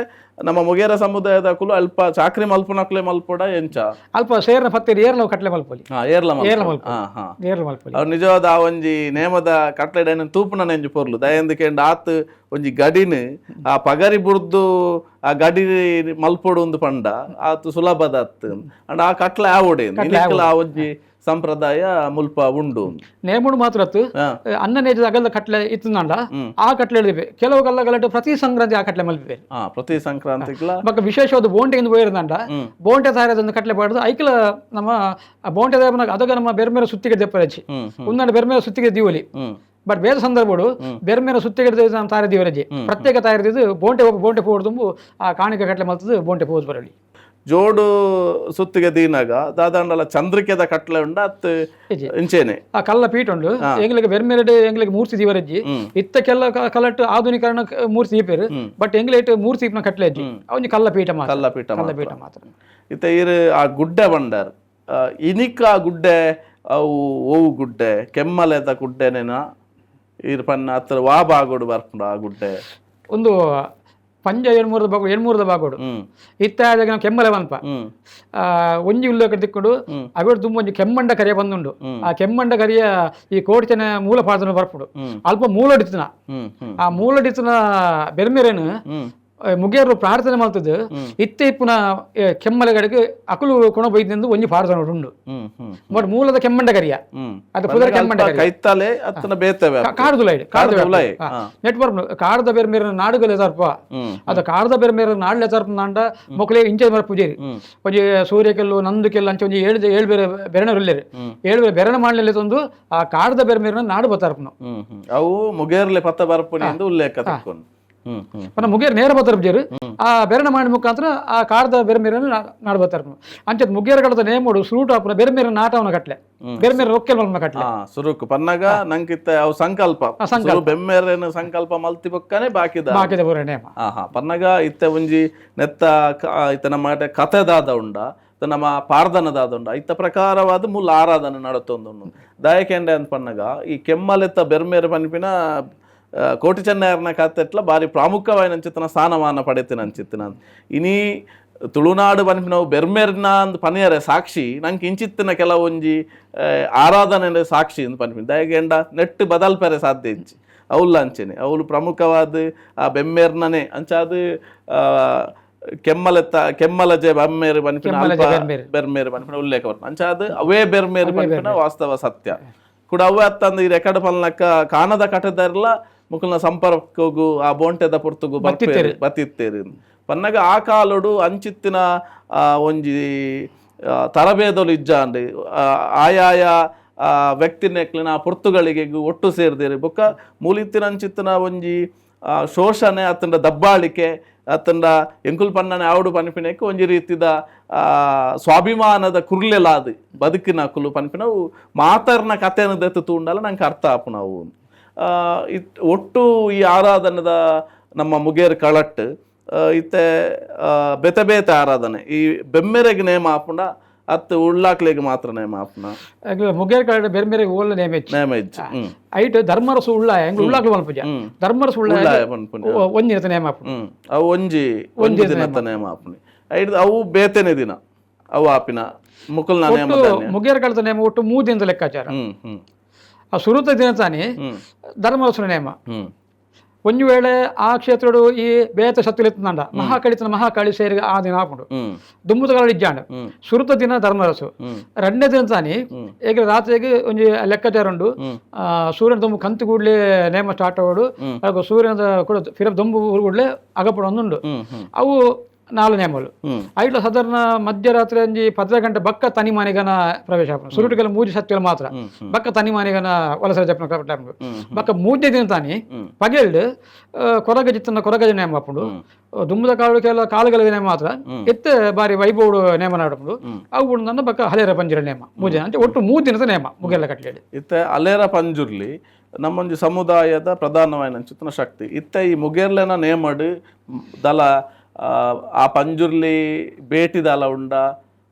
ನಮ್ಮ ಮೊಗೇರ ಸಮುದಾಯದ ಅಕುಲು ಅಲ್ಪ ಚಾಕ್ರಿ ಮಲ್ಪುನಕ್ಲೆ ಮಲ್ಪೊಡ ಎಂಚ? ಅಲ್ಪ ಸೇರ್ನ ಪತ್ತಿರಿ ಏರ್ಲ ಕಟ್ಲೆ ಮಲ್ಪೊಲಿ. ಏರ್ಲ ಏರ್ಲ. ಮಲ್ಪೊಲಿ. ಹಾ ಹಾ ಏರ್ಲ ಮಲ್ಪೊಲಿ. ಅವ್ರು ನಿಜವಾದ ಆ ಒಂಜಿ ನೇಮದ ಕಟ್ಲೆಡ್ ಐನ್ ತೂಪುನ ನೆಂಜು ಪೊರ್ಲು ದಯಂದು ಕೇಂಡ ಆತ್ ಒಂಜಿ ಗಡಿನ್ ಆ ಪಗರಿ ಬುರ್ದು ಆ ಗಡಿ ಮಲ್ಪೊಡು ಒಂದು ಪಂಡ ಆತು ಸುಲಭದ ಅತ್ತು. ಅಂಡ ಆ ಕಟ್ಲೆ ಆವೊಡೆ ಇನಿಕ್ಲ ಆ ಒಂಜಿ ಸಂಪ್ರದಾಯ ಮುಲ್ಪ ಉಂಡು. ನೇಮುಡು ಮಾತ್ರ ಅತ್ತು ಅನ್ನ ನೇಜದ ಅಗಲದ ಕಟ್ಲೆ ಇತ್ತುಂದಾಂಡ ಆ ಕಟ್ಲೆ ಹಿಡಿದಿವೆ ಕೆಲವು ಕಲ್ಲ ಗಲಾಟೆ ಪ್ರತಿ ಸಂಕ್ರಾಂತಿ ಆ ಕಟ್ಲೆ ಮಲ್ಪಿವೆ. ಪ್ರತಿ ಸಂಕ್ರಾಂತಿಗ್ಲ. ಬೊಕ್ಕ ವಿಶೇಷವಾದ ಬೋಂಟೆ ಎಂದು ಪೋಯಿರ್ದಾಂಡ ಬೋಂಟೆ ತಾರದ ಕಟ್ಲೆ ಪಾಡುದು ಐಕ್ಲ ನಮ್ಮ ಆ ಬೋಂಟೆ ತಾರ ಅದಗ ನಮ್ಮ ಬೇರೆ ಬೇರೆ ಸುತ್ತಿಗೆ ದೆಪ್ಪರಚ್ಚಿ ಉಂದಾಂಡ ಬೇರೆ ಬೇರೆ ಸುತ್ತಿಗೆ ದೀವಲಿ. ಬಟ್ ಬೇರೆ ಸಂದರ್ಭಡು ಬೇರೆ ಬೇರೆ ಸುತ್ತಿಗೆ ನಮ್ಮ ತಾರೆ ದೀವರಜ್ಜಿ ಪ್ರತ್ಯೇಕ ತಾರದಿದ್ದು ಬೋಂಟೆ ಬೋಂಟೆ ಪೋಡು ತುಂಬು ಆ ಕಾಣಿಕೆ ಕಟ್ಲೆ ಮಲ್ತದ್ದು ಬೋಂಟೆ ಪೋದು ಬರಲಿ. ಜೋಡು ಸುತ್ತಿಗೆ ದೀನಾಗ ದಾದಾಂಡಲ ಚಂದ್ರಿಕೆದ ಕಟ್ಲೆ ಉಂಡ ಅತ್ ಇಜ್ಜಿ. ಇಂಚೇನೆ? ಆ ಕಲ್ಲ ಪೀಠ ಉಂಡು ಎಂಗ್ಲಿಗೆ ಬೆರ್ಮೆರಡು ಎಂಗ್ಲಿಗೆ ಮೂರ್ತಿ ದೀವರಜ್ಜಿ. ಇತ್ತಕ್ಕೆಲ್ಲ ಕಲಟ್ಟು ಆಧುನೀಕರಣ ಮೂರ್ತಿ ದೀಪೇರು. ಬಟ್ ಎಂಗ್ಲೇಟ್ ಮೂರ್ತಿ ದೀಪನ ಕಟ್ಲೆ ಅಜ್ಜಿ ಅವನಿ ಕಲ್ಲ ಪೀಠ ಮಾತ್ರ. ಕಲ್ಲ ಪೀಠ ಕಲ್ಲ ಮಾತ್ರ. ಪೀಠ ಮಾತ್ರ. ಇತ್ತ ಈರ್ ಆ ಗುಡ್ಡೆ ಬಂಡಾರ್ ಇನಿಕ ಆ ಗುಡ್ಡೆ ಅವು ಓವು ಗುಡ್ಡೆ ಕೆಮ್ಮಲೆದ ಗುಡ್ಡೆನೇನ ಈರ್ ಪನ್ನ ಅತ್ರ ವಾ ಬಾಗೋಡು ಬರ್ಪುಂಡು ಆ ಗುಡ್ಡೆ? ಒಂದು ಪಂಜ ಏಳ್ಮೂರದ ಬಾಗು ಏಳ್ಮೂರದ ಬಾಗೋಡು. ಇತ್ತ ಆದಾಗ ನಾವು ಕೆಮ್ಮಲೆ ಪನ್ಪ. ಒಂಜಿ ಉಲ್ಲೇಖ ತಿಕ್ಕೊಂಡು ಅವೆಡ್ ತುಂಬ ಒಂಜಿ ಕೆಮ್ಮಂಡ ಕರಿಯ ಬಂದುಂಡು. ಆ ಕೆಮ್ಮಂಡ ಕರಿಯ ಈ ಕೋಟಿಚನ ಮೂಲ ಪಾದನ ಬರ್ಪುಂಡು. ಅಲ್ಪ ಮೂಲಡಿತನ ಹ್ಮ್ ಹ್ಮ್ ಆ ಮೂಲಡಿತನ ಬೆರ್ಮೆರೇನು ಮುಗೇರು ಪ್ರಾರ್ಥನೆ ಮಾಡ್ತದೆ ಇತ್ತೆ ಇಪ್ಪುನ ಕೆಮ್ಮಲೆಗಳಿಗೆ ಅಕುಲು ಕೊಣ ಬೈದಿಂದ ಒಂಜಿ ಪಾಡ್ದನ ಉಂಡು. ಹ್ಮ್ ಹ್ಮ್ ಬಟ್ ಮೂಲದ ಕೆಮ್ಮಂಡ ಕರಿಯ ಅದು ಪುದರ್ ಕೆಮ್ಮಂಡ ಕರಿಯ. ಕೈತಾಲೆ ಅತ್ತನ ಬೇತವೆ ಕಾಡ್ದುಲ ಇಡು ಕಾಡ್ದ ಉಲಾಯಿ. ನೆಟ್ವರ್ಕ್ ಕಾಡ್ದ ಬೇರೆ ಮೇರೆ ನಾಡುಗಳು ಎದಾರ್ಪ ಅದು ಕಾಡ್ದ ಬೇರೆ ಮೇರೆ ನಾಡ್ಲೆ ಎದಾರ್ಪ ನಾಂಡ ಮೊಕಲೆ ಇಂಚೆ ಮರ ಪೂಜೇರಿ ಒಂಜಿ ಸೂರ್ಯಕೆಲ್ಲು ನಂದುಕೆಲ್ಲು ಅಂಚೆ ಒಂಜಿ ಏಳು ಏಳು ಬೇರೆ ಬೆರಣರು ಇಲ್ಲೇರು ಏಳು ಬೇರೆ ಬೆರಣ ಮಾಡಲಿಲ್ಲ ತಂದು ಆ ಕಾಡ್ದ ಬೇರೆ ಮೇರೆ ನಾಡು ಬತ್ತಾರ್ಪನು. ಹ್ಮ್ ಹ್ಮ್ ಅವು ಮುಗೇರ್ಲೆ ಪತ್ತ ಬರ್ಪುನಿ ಎಂದು ಉಲ್ಲೇಖ ತಿಕ್ಕೊಂಡು. ಹ್ಮ್ ಹ್ಮ್ ಪನ್ನ ಮುಗೇರ್ ನೇರ ಬತ್ತಾರ ಪೂಜೇರು ಆ ಬೆರಣ ಮಾಡಿ ಮುಖಾಂತರ ಆ ಕಾಡ್ದ ಬೇರೆ ಮೇರೆ ನಾಡು ಬತ್ತಾರ್ಪನು. ಅಂಚೆ ಮುಗೇರ್ ಕಡದ ನೇಮೋಡು ಸುರುಟು ಆಪುನ ಬೇರೆ ಮೇರೆ ನಾಟವನ ಕಟ್ಲೆ ಬೇರೆ ಮೇರೆ ರೊಕ್ಕೆಲ್ ಮಲ್ಪನ ಕಟ್ಲೆ. ಸುರುಕು ಪನ್ನಗ ನಂಕಿತ್ತ ಅವು ಸಂಕಲ್ಪ ಸುರು ಬೆಮ್ಮೇರೇನು ಸಂಕಲ್ಪ ಮಲ್ತಿ ಬೊಕ್ಕನೆ ಬಾಕಿದ ಬಾಕಿದ ಪೂರ ನೇಮ. ಹಾ ಪನ್ನಗ ಇತ್ತೆ ಒಂಜಿ ನೆತ್ತ ಇತ್ತೆ ನಮ್ಮ ಕಥೆದಾದ ಉಂಡ ಇತ್ತೆ ನಮ್ಮ ಪಾರ್ದನದಾದ ಉಂಡ ಇತ್ತ ಪ್ರಕಾರವಾದ ಮೂಲ ಆರಾಧನೆ ನಡತೊಂದು ದಾಯಕೆಂಡೆ ಅಂತ ಪನ್ನಗ ಈ ಕೆಮ್ಮಲೆತ್ತ ಬೆರ್ಮೇರೆ ಪನ್ಪಿನ ಕೋಟಿ ಚೆನ್ನಯರ್ನ ಕಥೆಟ್ಲ ಬಾರಿ ಪ್ರಾಮುಖ್ಯವಾಯಿನ ಅಂಚಿತ್ತನ ಸ್ಥಾನಮಾನ ಪಡೆತಿನ ಅಂಚಿತ್ತಿನ ಇನಿ ತುಳುನಾಡು ಪನ್ಪಿನವು ಬೆರ್ಮೆರ್ನ ಅಂದ್ ಪನಿಯರೆ ಸಾಕ್ಷಿ ನಂಗೆ ಇಂಚಿತ್ತಿನ ಕೆಲವೊಂಜಿ ಆರಾಧನೆ ಸಾಕ್ಷಿ ಅಂದ್ ಪನ್ಪಿನ ದಯಗೆಂಡ ನೆಟ್ಟು ಬದಲ್ಪರೆ ಸಾಧ್ಯ ಇಂಚಿ ಅವುಲ್ಲ ಅಂಚೆನೆ ಅವಳು ಪ್ರಮುಖವಾದ ಆ ಬೆಮ್ಮೇರ್ನನೆ ಅಂಚಾದ ಕೆಮ್ಮಲೆತ್ತ ಕೆಮ್ಮಲಜೆ ಬೆಮ್ಮೇರು ಪನ್ಪಿನ ಕೆಮ್ಮಲಜೆ ಅಲ್ಪ ಬೆರ್ಮೇರು. ಬೆರ್ಮೇರು ಪನ್ಪಿನ ಉಲ್ಲೇಖ ಬರ್ಪುಂಡು. ಅಂಚಾದ ಅವೇ ಬೆರ್ಮೇರು ಪನ್ಪಿನ ವಾಸ್ತವ ಸತ್ಯ ಕೂಡ ಅವೇ ಅತ್ತಂದು ಈ ರೆಕಾರ್ಡ್ ಪಲ್ನಕ್ಕ ಕಾನದ ಕಟದರ್ಲ ಮುಕುಲ್ನ ಸಂಪರ್ಕಗು ಆ ಬೋಂಟೆದ ಪೊರ್ತುಗು ಬರ್ಪೇರು ಬತ್ತಿತ್ತೇರು ಪನ್ನಗ ಆ ಕಾಲೊಡು ಅಂಚಿತ್ತಿನ ಒಂಜಿ ತರಬೇದೊಲು ಇಜ್ಜಾಂಡ್ ಆಯಾಯ ವ್ಯಕ್ತಿನೆಕ್ಲಿನ ಆ ಪೊರ್ತುಗಳಿಗೆ ಒಟ್ಟು ಸೇರ್ದೇರು ಬೊಕ್ಕ ಮೂಲಿತ್ತಿನ ಅಂಚಿತ್ತಿನ ಒಂಜಿ ಶೋಷಣೆ ಅತ್ತಂಡ ದಬ್ಬಾಳಿಕೆ ಅತ್ತಂಡ ಎಂಕುಲ್ ಪನ್ನನೆ ಆವಡು ಪನ್ಪಿನಕ್ಕೆ ಒಂಜಿ ರೀತಿದ ಸ್ವಾಭಿಮಾನದ ಕುರ್ಲೆಲಾದ್ ಬದುಕಿನ ಕುಲು ಪನ್ಪಿನವು ಮಾತರ್ನ ಕಥೆಯನ್ನು ದತ್ತು ತೂಂಡಲ ನಂಗೆ ಅರ್ಥ ಆಪುನವು. ಒಟ್ಟು ಈ ಆರಾಧನೆದ ನಮ್ಮ ಮುಗೇರ್ ಕಳಟ್ಟು ಇತ್ತೆ ಬೇತೆ ಬೇತೆ ಆರಾಧನೆ ಈ ಬೆಮ್ಮೆರೆಗ್ ನೇಮ ಆಪುಂಡ ಅತ್ತು ಉಳ್ಳಾಕ್ಲೆಗ್ ಮಾತ್ರ ನೇಮ ಆಪುನ? ಮುಗೇರ್ ಕಡೆ ಬೇರೆ ಬೇರೆ ಓಲ್ಲ ನೇಮ ಹೆಚ್ಚು. ನೇಮ ಇಜ್ಜಿ. ಐಟ್ ಧರ್ಮರಸು ಉಳ್ಳಾಯ ಎಂಗ್ಲು ಉಳ್ಳಾಕ್ಲು ಮಲ್ಪುಜ ಧರ್ಮರಸು ಉಳ್ಳಾಯ ಉಳ್ಳಾಯ ಪನ್ಪುನಿ. ಒಂಜಿನ ನೇಮ ಆಪುಂಡು. ಅವು ಒಂಜಿ ಒಂಜಿ ದಿನತ್ತ ನೇಮ ಆಪುನಿ. ಐಡ್ದ್ ಅವು ಬೇತೆನೆ ದಿನ ಅವು ಆಪಿನ ಮುಕುಲ್ನ ನೇಮ ದಾನೆ. ಮುಗೇರ್ ಕಡತ ನೇಮ ಒಟ್ಟು 3 ದಿನದ ಲೆಕ್ಕಾಚಾರ. ಹ್ಮ್ ಹ್ಮ್ ಆ ಸುರುತ ದಿನ ತಾನೇ ಧರ್ಮರಸುನ ನೇಮ. ಒಂಜಿ ವೇಳೆ ಆ ಕ್ಷೇತ್ರಡು ಈ ಬೇತ ಸತ್ತುಲೆತ್ತಂಡ ಮಹಾಕಳಿತನ ಮಹಾಕಾಳಿ ಸೇರಿ ಆ ದಿನ ಆಪುಂಡು. ದುಂಬುದ ಇಜ್ಜಾಂಡ್ ಸುರುತ ದಿನ ಧರ್ಮರಸು. ರಡ್ಡನೇ ದಿನ ತಾನಿ ಈಗ ರಾತ್ರಿಗೆ ಒಂಜಿ ಲೆಕ್ಕಾಚಾರ ಉಂಡು. ಸೂರ್ಯನ ದೊಂಬು ಕಂತು ಕೂಡ್ಲೆ ನೇಮ ಸ್ಟಾರ್ಟ್ ಆಗೋಡು ಹಾಗೂ ಸೂರ್ಯನ ಕೂಡ ಫಿರ ದೊಂಬು ಕೂಡ್ಲೆ ಅಗಪಡ ಒಂದುಂಡು. ಹ್ಮ್ ಹ್ಮ್ ಅವು 4 ನೇಮಲು. ಐಟ್ಲ ಸಾಧಾರಣ ಮಧ್ಯರಾತ್ರಿ ಒಂಜಿ 10 ಗಂಟೆ ಬಕ್ಕ ತನಿ ಮಾನಿಗನ ಪ್ರವೇಶ ಆಪುಂಡು. ಸುರುಟುಗೆಲ್ಲ ಮೂಜಿ ಸತ್ಯಲ ಮಾತ್ರ ಬಕ್ಕ ತನಿ ಮಾನಿಗನ ವಲಸರ ಜಪ್ಪನ ಆಪುಂಡು. ಬಕ್ಕ ಮೂಜನೇ ದಿನ ತಾನಿ ಪಗೆಲ್ಡ್ ಕೊರಗ ಜಿತ್ತನ ಕೊರಗಜ ನೇಮ ಆಪುಂಡು. ದುಂಬುದ ಕಾಳು ಕೆಲ ಕಾಳುಗಳ ನೇಮ ಮಾತ್ರ ಎತ್ತೆ ಬಾರಿ ವೈಭವಡು ನೇಮ ನಾಡಪುಂಡು. ಅವು ಉಂಡು ಬಕ್ಕ ಹಲೇರ ಪಂಜಿರ ನೇಮ ಮೂಜೆ ಅಂದ್ರೆ ಒಟ್ಟು 3 ದಿನದ ನೇಮ ಮುಗೆಲ್ಲ ಕಟ್ಲೇಳಿ. ಇತ್ತೆ ಅಲೇರ ಪಂಜುರ್ಲಿ ನಮ್ಮೊಂಜಿ ಸಮುದಾಯದ ಪ್ರಧಾನವಾಯಿನ ಚಿತ್ತನ ಶಕ್ತಿ. ಇತ್ತೆ ಈ ಮುಗೇರ್ಲೆನ ನೇಮಡು ದಲ ಆ ಪಂಜುರ್ಲಿ ಬೇಟಿ ದಾಲ ಉಂಡ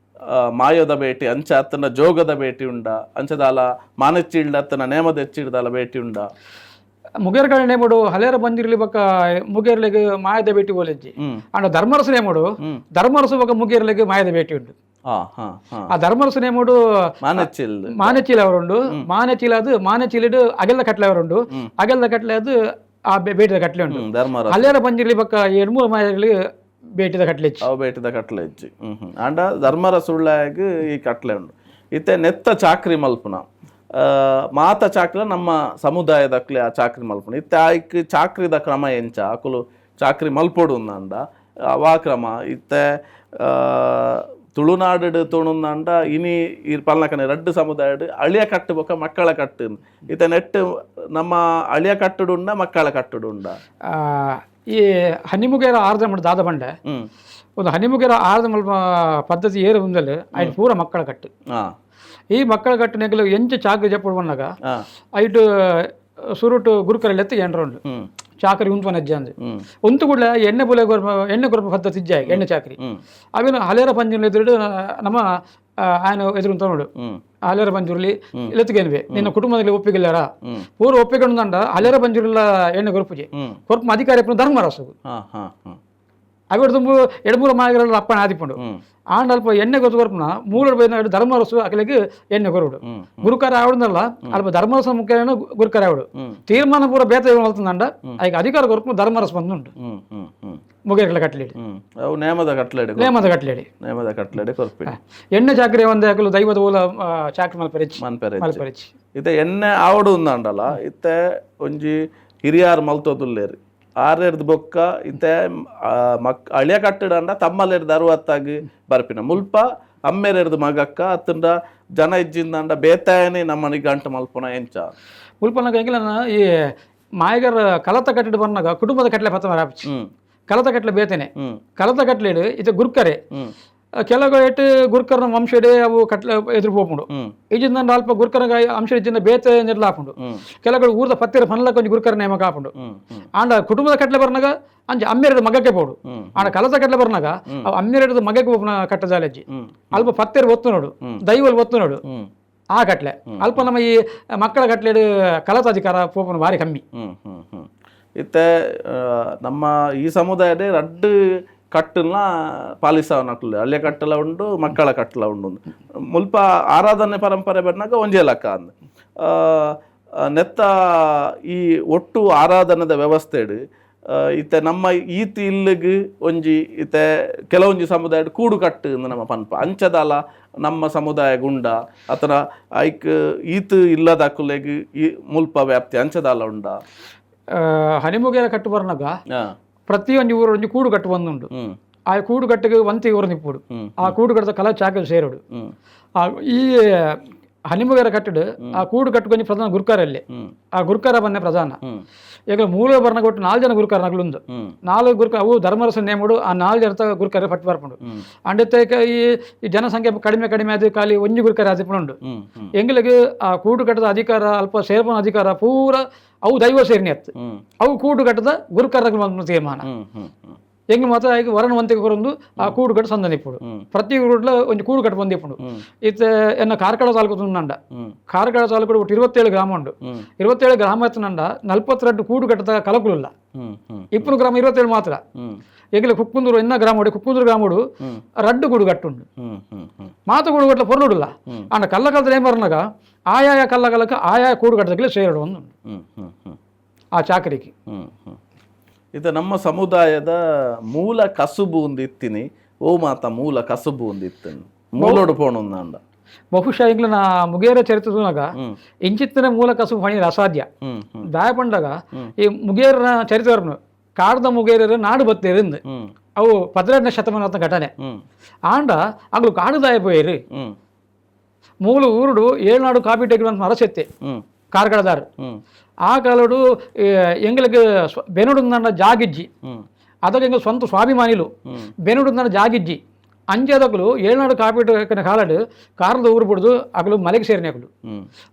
ಮಾಯದ ಬೇಟಿ ಅಂಚ ಅತ್ತನ ಜೋಗದ ಬೇಟಿ ಉಂಡ ಅಂಚದಾಲ ಮಾನಚ್ಚಿಲ್ಡ ಅತ್ತನ ನೇಮದ ಎಚ್ಚಿಡ್ದಾಲ ಬೇಟಿ ಉಂಡ? ಮುಗೇರ್ಗಳ ನೇಮಡು ಹಲೇರ ಬಂದಿರ್ಲಿ ಬಕ್ಕ ಮುಗೇರ್ಲಿಗೆ ಮಾಯದ ಬೇಟಿ ಬೋಲೆಜ್ಜಿ. ಅಂಡ ಧರ್ಮರಸು ನೇಮಡು ಧರ್ಮರಸು ಬಕ್ಕ ಮುಗೇರ್ಲಿಗೆ ಮಾಯದ ಬೇಟಿ ಉಂಡು. ಹಾ ಹಾ ಹಾ ಆ ಧರ್ಮರಸು ನೇಮಡು ಮಾನಚ್ಚಿಲ್ ಮಾನಚೀಲ ಅವರುಂಡು. ಮಾನಚೀಲ ಅದು ಮಾನಚೀಲಿಡು ಅಗೆಲ್ದ ಕಟ್ಲೆ ಅವರುಂಡು. ಅಗೆಲ್ದ ಕಟ್ಲೆ ಅದು ಆ ಬೇಟಿದ ಕಟ್ಲೆ ಉಂಡು. ಧರ್ಮರಸ ಹಲೇರ ಬಂದಿರ್ಲಿ ಬಕ್ಕ ಎಡ್ಮೂರು ಮಾಯದಲ್ಲಿ ಬೇಟಿದ ಕಟ್ಲೆ ಹೆಚ್ಚು. ಅವು ಬೇಟಿದ ಕಟ್ಲೆ ಹೆಚ್ಚು. ಹ್ಮ್ ಹ್ಮ್ ಅಂಡ ಧರ್ಮರ ಸುಳ್ಳಾಗ ಈ ಕಟ್ಲೆ ಉಂಡು. ಇತ್ತೆ ನೆತ್ತ ಚಾಕ್ರಿ ಮಲ್ಪುನ ಮಾತ ಚಾಕ್ರ ನಮ್ಮ ಸಮುದಾಯದಕ್ಲೆ ಆ ಚಾಕ್ರಿ ಮಲ್ಪುನ. ಇತ್ತೆ ಆಯ್ಕ್ ಚಾಕ್ರಿದ ಕ್ರಮ ಎಂಚ ಅಕುಲು ಚಾಕ್ರಿ ಮಲ್ಪೊಡು ಅಂದ ಅವಾ ಕ್ರಮ ಇತ್ತೆ ತುಳುನಾಡು ತುಳುನಾಂಡ ಇನಿ ಈ ಪಲ್ನಕನೆ ರಡ್ಡು ಸಮುದಾಯಡ್ ಅಳಿಯ ಕಟ್ಟು ಬೊಕ್ಕ ಮಕ್ಕಳ ಕಟ್ಟು. ಇತ್ತೆ ನೆಟ್ಟು ನಮ್ಮ ಅಳಿಯ ಕಟ್ಟುಡುಂಡ ಮಕ್ಕಳ ಕಟ್ಟುಡುಂಡ? ಈ ಹನಿಮುಗೇರ ಆರ್ದ್ರ ಮಾಡಿ ದಾದ ಬಂಡೆ ಒಂದು ಹನಿಮುಗೇರ ಆರ್ದ್ರ ಮಲ್ಪ ಪದ್ಧತಿ ಏರು ಮುಂದಲೆ ಐಟ್ ಪೂರ ಮಕ್ಕಳ ಕಟ್ಟು. ಈ ಮಕ್ಕಳ ಕಟ್ಟು ನೆಗಲು ಎಂಚ ಚಾಕ್ರಿ ಜಪ್ಪುಡು ಬಂದಾಗ ಐಟು ಸುರುಟು ಗುರುಕರಲ್ಲಿ ಎತ್ತು ಉಂಡು ಚಾಕರಿ ಉಂತ್ವನ ಅಜ್ಜ ಅಂದು ಉಂತು ಕೂಡ ಎಣ್ಣೆ ಬುಲೆ ಗೊರ್ಮ ಎಣ್ಣೆ ಗೊರ್ಮ ಪದ್ಧತಿ ಇಜ್ಜಾಯಿ ಎಣ್ಣೆ ಚಾಕರಿ ಅವಿನ ಹಲೇರ ಪಂಜಿನ ಎದುರು ನಮ್ಮ ಆಯನ ಎದುರು ನೋಡು ಹಲೇರ ಪಂಜುರ್ಲಿ ಇಲ್ಲತ್ತಿಗೇನ್ವೆ ನಿನ್ನ ಕುಟುಂಬದಲ್ಲಿ ಒಪ್ಪಿಗೆಲ್ಲಾರ ಪೂರ ಒಪ್ಪಿಗೆ ಅಂಡ ಹಲೇರ ಪಂಜುರ್ಲ ಎಣ್ಣೆ ಗೊರ್ಪುಜಿ ಕೊರ್ಪು ಅಧಿಕಾರಿ ಧರ್ಮರಸು. ಹಾ ಹಾ ಹಾ ಅವೆಡ್ ತುಂಬು ಎಡ್ಮೂಲ ಮಾಯಗರ ಅಪ್ಪಣ ಆದಿಪುಂಡು. ಆಂಡ ಅಲ್ಪ ಎಣ್ಣೆ ಗೊತ್ತು ಕೊರ್ಪುನ ಮೂಲ ಬೈದ ಧರ್ಮರಸು ಅಕಲಿಗೆ ಎಣ್ಣೆ ಕೊರಡು. ಗುರುಕಾರ ಆವಡನಲ್ಲ, ಅಲ್ಪ ಧರ್ಮರಸ ಮುಖ್ಯ ಗುರುಕಾರ ಆವಡು. ತೀರ್ಮಾನ ಪೂರ ಬೇತ ಮಲ್ತಂಡ ಐಕ್ ಅಧಿಕಾರ ಕೊರ್ಪು ಧರ್ಮರಸ ಬಂದುಂಡು. ಹ್ಮ್ ಹ್ಮ್ ಹ್ಮ್ ಮುಗೇರ್ಗಳ ಕಟ್ಲೇಡಿ. ಅವು ನೇಮದ ಕಟ್ಲೇಡಿ. ನೇಮದ ಕಟ್ಲೇಡಿ. ನೇಮದ ಕಟ್ಲೇಡಿ ಕೊರ್ಪಿಡಿ. ಎಣ್ಣೆ ಚಾಕ್ರಿ ಒಂದೇ ಅಕಲು ದೈವದ ಓಲ ಚಾಕ್ರಿ ಮಲ್ಪರೆಚ್. ಮನ್ಪೆರೆ. ಮಲ್ಪರೆಚ್. ಇತ್ತೆ ಎಣ್ಣೆ ಆವಡು ಉಂದಾಂಡಲ, ಇತ್ತೆ ಒಂಜಿ ಹಿರಿಯಾರ್ ಮಲ್ತೋದುಲ್ಲೇರು ಆರೆರ್ದ್ ಬೊಕ್ಕ ಇತ್ತೆ ಮಕ್ ಅಳಿಯ ಕಟ್ಟಡಂಡ ತಮ್ಮಲೆರ್ದ್ 60ಆಗಿ ಬರ್ಪಿನ ಮುಲ್ಪ ಅಮ್ಮೆರೆರ್ದ್ ಮಗಕ್ಕ ಅತ್ತಂಡ ಜನ ಇಜ್ಜಿಂದಾಂಡ ಬೇತಾಯನೆ ನಮ್ಮ ಗಂಟು ಮಲ್ಪುನ ಎಂಚ? ಮುಲ್ಪನಾಗ ಎಂಗ್ಲನ ಈ ಮಾಯಗರ ಕಲತ ಕಟ್ಟಡ ಬಂದಾಗ ಕುಟುಂಬದ ಕಟ್ಲೆ ಪತ್ತ ಮರಾಪಚಿ. ಕಲತ ಕಟ್ಲೆ ಬೇತೇನೆ. ಕಲತ ಕಟ್ಲೇಡು ಇತ್ತೆ ಗುರ್ಕರೆ ಕೆಲವು ಏಟು ಗುರ್ಕರ್ನ ವಂಶಡೆ ಅವು ಕಟ್ಲೆ ಎದುರು ಪೋಪುಂಡು. ಇಜ್ಜಿಂದ ಅಲ್ಪ ಗುರ್ಕರ ಅಂಶ ಇಜ್ಜಿಂದ ಬೇತೆ ನಿರ್ಲ ಹಾಪುಂಡು. ಕೆಲವು ಊರ್ದ ಪತ್ತಿರ ಪನ್ಲಕ್ಕ ಒಂಜಿ ಗುರ್ಕರ ನೇಮಕ ಹಾಪುಂಡು. ಆಂಡ ಕುಟುಂಬದ ಕಟ್ಲೆ ಬರ್ನಾಗ ಅಂಚ ಅಮ್ಮೆರಡು ಮಗಕ್ಕೆ ಪೋಡು. ಆಂಡ ಕಲತ ಕಟ್ಲೆ ಬರ್ನಾಗ ಅವು ಅಮ್ಮೆರಡು ಮಗಕ್ಕೆ ಪೋಪುನ ಕಟ್ಟ ಜಾಲಜ್ಜಿ. ಅಲ್ಪ ಪತ್ತೆರು ಒತ್ತು ನೋಡು, ದೈವಲ್ ಒತ್ತು ನೋಡು. ಆ ಕಟ್ಲೆ ಅಲ್ಪ ನಮ್ಮ ಈ ಮಕ್ಕಳ ಕಟ್ಲೆಡು ಕಲತ ಅಧಿಕಾರ ಪೋಪುನ ಭಾರಿ ಕಮ್ಮಿ. ಹ್ಮ್ ಹ್ಮ್ ಹ್ಮ್ ಇತ್ತೆ ನಮ್ಮ ಈ ಸಮುದಾಯದ ರಡ್ಡು ಕಟ್ಟನ್ನ ಪಾಲಿಸವನಕ್ಲು, ಅಳ್ಯ ಕಟ್ಟಲ ಉಂಡು, ಮಕ್ಕಳ ಕಟ್ಟಲ ಉಂಡು. ಮುಲ್ಪ ಆರಾಧನೆ ಪರಂಪರೆ ಬನ್ನಾಗ ಒಂಜೇ ಲಕ್ಕ ಅಂದ್ ನೆತ್ತ ಈ ಒಟ್ಟು ಆರಾಧನದ ವ್ಯವಸ್ಥೆಡ್ ಇತ್ತೆ ನಮ್ಮ ಈತ್ ಇಲ್ಲಿಗ್ ಒಂಜಿ ಇತ್ತೆ ಕೆಲವೊಂಜಿ ಸಮುದಾಯಡ್ ಕೂಡು ಕಟ್ಟು ಇಂದ್ ನಮ್ಮ ಪನ್ಪ ಅಂಚದಾಲ ನಮ್ಮ ಸಮುದಾಯ ಗುಂಡ ಅತನ ಐಕ್ ಈತ್ ಇಲ್ಲದ ಅಕುಲೆಗ್ ಈ ಮುಲ್ಪ ವ್ಯಾಪ್ತಿ ಅಂಚದಾಲ ಉಂಡ? ಹನಿಮುಗೇರ ಕಟ್ಟು ಬರ್ನಾಗ ಪ್ರತಿಯೊಂದು ಊರು ಒಂಜಿ ಕೂಡು ಕಟ್ಟು ಬಂದುಂಡು. ಆ ಕೂಡು ಕಟ್ಟಿಗೆ ವಂತಿ ಊರು ನಿಪ್ಪುಡು. ಆ ಕೂಡು ಕಟ್ಟದ ಕಲ ಚಾಕ ಸೇರುಡು. ಆ ಈ ಹನಿಮುಗೇರ ಕಟ್ಟಡು ಆ ಕೂಡು ಕಟ್ಟುಕೊಂಜಿ ಪ್ರಧಾನ ಗುರುಕಾರಲ್ಲಿ. ಆ ಗುರುಕಾರ ಬಂದೆ ಪ್ರಧಾನ. ಈಗ ಮೂಲ ಬರ್ನ ಕೊಟ್ಟು 4 ಜನ ಗುರುಕಾರ ನಗಲುಂದು. 4 ಗುರುಕಾರ ಅವು ಧರ್ಮರಸ ನೇಮುಡು. ಆ 4 ಜನ ಗುರುಕಾರ ಪಟ್ಟು ಬರ್ಪುಂಡು. ಅಂಡತ್ತೆ ಈ ಈ ಜನಸಂಖ್ಯೆ ಕಡಿಮೆ ಕಡಿಮೆ ಅದು ಖಾಲಿ ಒಂಜಿ ಗುರುಕಾರ ಆದಿಪ್ಪುಂಡು. ಹ್ಮ್ ಹ್ಮ್ ಎಂಗ್ಲಿಗೆ ಆ ಕೂಡು ಕಟ್ಟದ ಅಧಿಕಾರ ಅಲ್ಪ ಸೇರ್ಪನ ಅಧಿಕಾರ ಪೂರ ಅವು ದೈವ ಸೇರಿನಿ ಅತ್ತು. ಅವು ಕೂಡು ಕಟ್ಟದ ಗುರುಕಾರ ತೀರ್ಮಾನ. ಹ್ಮ್ ಹ್ಮ್ ಹ್ಮ್ ಎಂಗ್ಲು ಮಾತ್ರ ಈಗ ವರಣವಂತಿಗೆ ಕೊರೊಂದು ಆ ಕೂಡು ಕಟ್ಟು ಸಂದ ನಿಪ್ಪುಡು. ಪ್ರತಿ ಊರುಡ್ಲ ಒಂಜಿ ಕೂಡು ಕಟ್ಟು ಬಂದಿಪ್ಪುಂಡು. ಇತ್ತೆ ಎನ್ನ ಕಾರ್ಕಳ ತಾಲೂಕು ತುಂಡಂಡ. ಕಾರ್ಕಳ ತಾಲೂಕು ಒಟ್ಟು 27 ಗ್ರಾಮ ಉಂಡು. 27 ಗ್ರಾಮ ಎತ್ತನಂಡ 42 ಕೂಡು ಕಟ್ಟದ ಕಲಕುಲಿಲ್ಲ. ಹ್ಮ್ ಹ್ಮ್ ಇಪ್ಪು ಗ್ರಾಮ 27 ಮಾತ್ರ. ಈಗಲೇ ಕುಕ್ಕುಂದೂರು ಎನ್ನ ಗ್ರಾಮ ಉಂಡು, ಕುಕ್ಕುಂದೂರು ಗ್ರಾಮ ಉಂಡು ರಡ್ಡು ಗೂಡು ಕಟ್ಟುಂಡು. ಹ್ಮ್ ಹ್ಮ್ ಹ್ಮ್ ಮಾತು ಗೂಡು ಕಟ್ಟಲ ಪೊರ್ಲುಡುಲ್ಲ. ಆಂಡ ಕಲ್ಲ ಕಲ್ತ ಏನ್ ಬರ್ನಾಗ ಆಯಾಯ ಕಲ್ಲ ಕಲಕ ಆಯಾಯ ಕೂಡು ಕಟ್ಟದಕ್ಕೆ ಸೇರಡು ಒಂದು ಹ್ಮ್ ಹ್ಮ್ ಹ್ಮ್ ಆ ಚಾಕರಿಗೆ. ಹ್ಮ್ ಹ್ಮ್ ಇದು ನಮ್ಮ ಸಮುದಾಯದ ಮೂಲ ಕಸುಬು ಒಂದು ಇತ್ತಿನಿ ಓ ಮಾತ ಮೂಲ ಕಸುಬು ಒಂದು ಇತ್ತನಿ ಮೂಲೋಡು ಪೋಣೊಂದಾಂಡ. ಬಹುಶಃ ಇಂಗ್ಲನ ಮುಗೇರ ಚರಿತ್ರೆನಾಗ ಇಂಚಿತ್ತಿನ ಮೂಲ ಕಸುಬು ಫಣಿರ ಅಸಾಧ್ಯ. ಹ್ಮ್ ಹ್ಮ್ ದಾಯ ಪಂಡಾಗ ಈ ಮುಗೇರನ ಚರಿತ್ರೆ ಕಾಡ್ದ ಮುಗೇರರು ನಾಡು ಬತ್ತೇರಿಂದ ಅವು 12ನೇ ಶತಮಾನದ ಘಟನೆ. ಆಂಡ ಅಗ್ಲು ಕಾಡು ದಾಯ ಪೋಯರು. ಮೂಲ ಊರುಡು ಏಳ್ನಾಡು ಕಾಪಿ ಟೆಗ್ ಅಂತ ಅರಸೆತ್ತೆ ಕಾರ್ಕಳದಾರು. ಆ ಕಾಲಡು ಎಂಗ್ಲಿಗೆ ಬೆನುಡು ಜಾಗಿಜ್ಜಿ. ಅದಕ್ಕೆ ಎಂಗ ಸ್ವಂತ ಸ್ವಾಭಿಮಾನಿಲು ಬೆನುಡು ಜಾಗಿಜ್ಜಿ ಅಂಚೆದಕಲು ಏಳ್ನಾಡು ಕಾಪಿ ಕಾಲಡು ಕಾರದ ಊರು ಬಿಡುದು ಅಗಲು ಮಲೆಗೆ ಸೇರಿನ ಅಕಲು.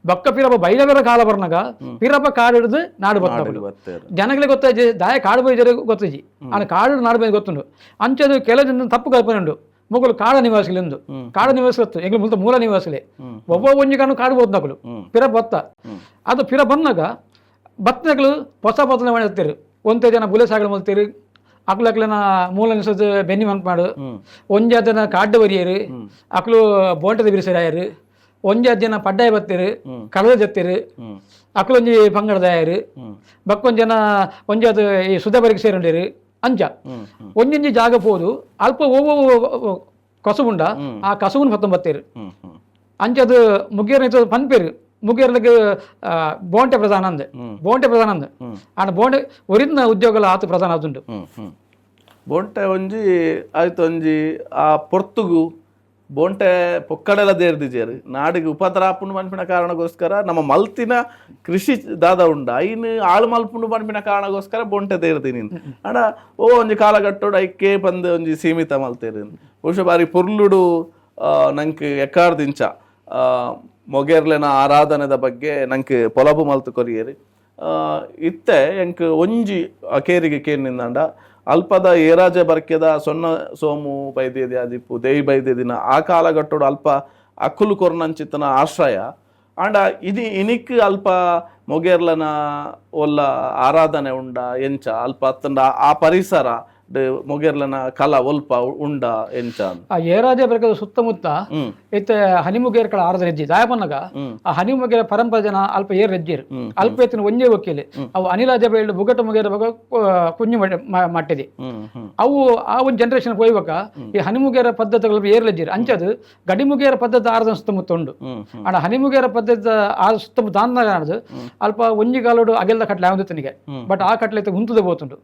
ಬೊಕ್ಕ ಪಿರಪ್ಪ ಬೈಲವರ ಕಾಲ ಬರ್ನಾಗ ಪಿರಪ್ಪ ಕಾಡು ಹಿಡಿದು ನಾಡು ಬತ್ತಕಲು. ಬತ್ತೇರು. ಜನಗಳಿಗೆ ಗೊತ್ತಾಜಿ ದಾಯ ಕಾಡು ಬೈಜರೆ ಗೊತ್ತಿಜಿ ಆನ ಕಾಡು ನಾಡು ಬೈ ಗೊತ್ತುಂಡು. ಅಂಚೆದು ಕೆಲವು ಜನ ತಪ್ಪು ಕಲ್ಪನೆ ಉಂಡು ಮೊಗಲು ಕಾಡ ನಿವಾಸಿಲೆಂದು. ಕಾಡು ನಿವಾಸಿ ಗೊತ್ತು ಎಂಗ್ಲು ಮುಲ್ತ ಮೂಲ ನಿವಾಸಿಲೆ ಒಬ್ಬ ಒಂಜಿ ಕಾನು ಕಾಡು ಬೋದ್ನಕಲು ಪಿರ ಬತ್ತ ಅದು ಪಿರ ಬಂದಾಗ ಬತ್ತನಕಲು ಹೊಸ ಬದಲಾವಣೆ ಮಾಡಿರ್ತೀರಿ. ಒಂತೆ ಜನ ಬುಲೆ ಸಾಗಲು ಮಲ್ತೀರಿ, ಅಕ್ಲು ಅಕ್ಲನ ಮೂಲ ನಿಸದ ಬೆನ್ನಿ ಮಂತ್ ಮಾಡು. ಒಂಜಿ ಜನ ಕಾಡ್ಡು ಬರಿಯರು, ಅಕ್ಲು ಬೋಂಟದ ಬಿರಿಸರಾಯರು. ಒಂಜಿ ಜನ ಪಡ್ಡಾಯ ಬತ್ತೀರು, ಕಳದ ಜತ್ತೀರು, ಅಕ್ಲೊಂಜಿ ಪಂಗಡದಾಯರು. ಬಕ್ಕೊಂಜಿ ಜನ ಒಂಜಿ ಅದು ಈ ಸುಧಾ ಬರಿಗೆ ಸೇರುಂಡೇರು. ಅಂಚ ಒಂಜೊಂಜಿ ಜಾಗ ಪೋದು ಅಲ್ಪ ಒವ್ವ ಕಸುಬುಂಡ ಆ ಕಸುಬುನ್ ಪತ್ತೊಂಬತ್ತೇರು. ಹ್ಮ್ ಹ್ಮ್ ಅಂಚ ಅದು ಮುಗೇರ್ ಪನ್ಪೇರು ಮುಗೇರ್ಲಿಗೆ ಬೋಂಟೆ ಪ್ರಧಾನ ಅಂದೆ, ಬೋಂಟೆ ಪ್ರಧಾನ ಅಂದೆ. ಆಂಡ ಬೋಂಟೆ ಒರಿನ ಉದ್ಯೋಗಲ ಆತು ಪ್ರಧಾನ ಆದುಂಡು. ಹ್ಮ್ ಹ್ಮ್ ಬೋಂಟೆ ಒಂಜಿ ಆಯ್ತು ಒಂಜಿ ಆ ಪೊರ್ತುಗು ಬೋಂಟೆ ಪೊಕ್ಕಡೆಲ ದೇರ್ದಿಜೇರು ನಾಡಿಗೆ ಉಪದ್ರಾಪುಂಡು ಪನ್ಪಿನ ಕಾರಣಕ್ಕೋಸ್ಕರ ನಮ್ಮ ಮಲ್ತಿನ ಕೃಷಿ ದಾದ ಉಂಡ ಐನ್ ಆಳು ಮಲ್ಪುಂಡು ಪನ್ಪಿನ ಕಾರಣಕ್ಕೋಸ್ಕರ ಬೋಂಟೆ ದೇರ್ದಿನಿ. ಆಂಡ ಓ ಒಂಜಿ ಕಾಲಗಟ್ಟೋಡು ಐಕೆ ಪಂದ್ ಒಂಜಿ ಸೀಮಿತ ಮಲ್ತೇರು. ಬಹುಶಃ ಬಾರಿ ಪೊರ್ಲುಡು ನಂಕ್ ಎಕ್ಕಾರ್ದಿಂಚ ಮೊಗೇರ್ಲೆನ ಆರಾಧನೆದ ಬಗ್ಗೆ ನಂಕ್ ಪೊಲಬು ಮಲ್ತು ಕೊರಿಯೇರು. ಇತ್ತೆ ಎಂಕ್ ಒಂಜಿ ಅಕೇರಿಗೆ ಕೇನಿಂದಾಂಡ ಅಲ್ಪದ ಏರಾಜ ಬರ್ಕೆದ ಸೊನ್ನ ಸೋಮು ಬೈದೇದಿ ಆದಿಪ್ಪು ದೇಯಿ ಬೈದೇದಿನ ಆ ಕಾಲಘಟ್ಟೋಡು ಅಲ್ಪ ಅಕ್ಕುಲು ಕೊರ್ನಂಚಿತ್ತನ ಆಶ್ರಯ. ಆಂಡ ಇನಿ ಇನಿಕ್ ಅಲ್ಪ ಮೊಗೇರ್ಲನ ಒಲ್ಲ ಆರಾಧನೆ ಉಂಡ ಎಂಚ ಅಲ್ಪ ಅತ್ತಂಡ ಆ ಪರಿಸರ ಮೊಗೇರ್ಲನ ಕಲ ಒಲ್ಪ ಉಂಡ ಎಂಚ? ಆ ಏರಾಜೆ ಬೆರಕದ ಸುತ್ತಮುತ್ತ ಇತ್ತೆ ಹನಿಮುಗೇರ್ಕಳ ಆರಾಧನೆ ಹೆಜ್ಜೆ ದಾಯಪನ್ನಗ ಆ ಹನಿಮುಗೇರ ಪರಂಪರೆ ಜನ ಅಲ್ಪ ಏರ್ ಹೆಜ್ಜೆರು ಅಲ್ಪ ಎತ್ತಿನ ಒಂಜೇ ವಕೀಲೆ ಅವು ಅನಿಲಾಜ ಬೇಳು ಬುಗಟ ಮುಗೇರ ಬಗ ಕುಂಜು ಮಟ್ಟಿದೆ. ಹ್ಮ್ ಹ್ಮ್ ಅವು ಆ ಒಂದು ಜನರೇಷನ್ ಪೋಯ್ಬಕ ಈ ಹನಿಮುಗೇರ ಪದ್ಧತಿಗಳು ಏರ್ಲೆಜ್ಜಿರು ಅಂಚದು ಗಡಿಮುಗೇರ ಪದ್ಧತಿ ಆರಾಧನೆ ಸುತ್ತಮುತ್ತ ಉಂಡು. ಹ್ಮ್ ಹ್ಮ್ ಆಂಡ ಹನಿಮುಗೇರ ಪದ್ಧತಿ ಆ ಸುತ್ತಮುತ್ತ ದಾನ್ನ ಅಲ್ಪ ಒಂಜಿ ಕಾಲೋಡು ಅಗೆಲ್ದ ಕಟ್ಲೆ ಆವಂದಿತ್ತನಿಗೆ, ಬಟ್ ಆ ಕಟ್ಲೆ ಇತ್ತೆ ಉಂತುದೆ ಪೋತುಂಡು.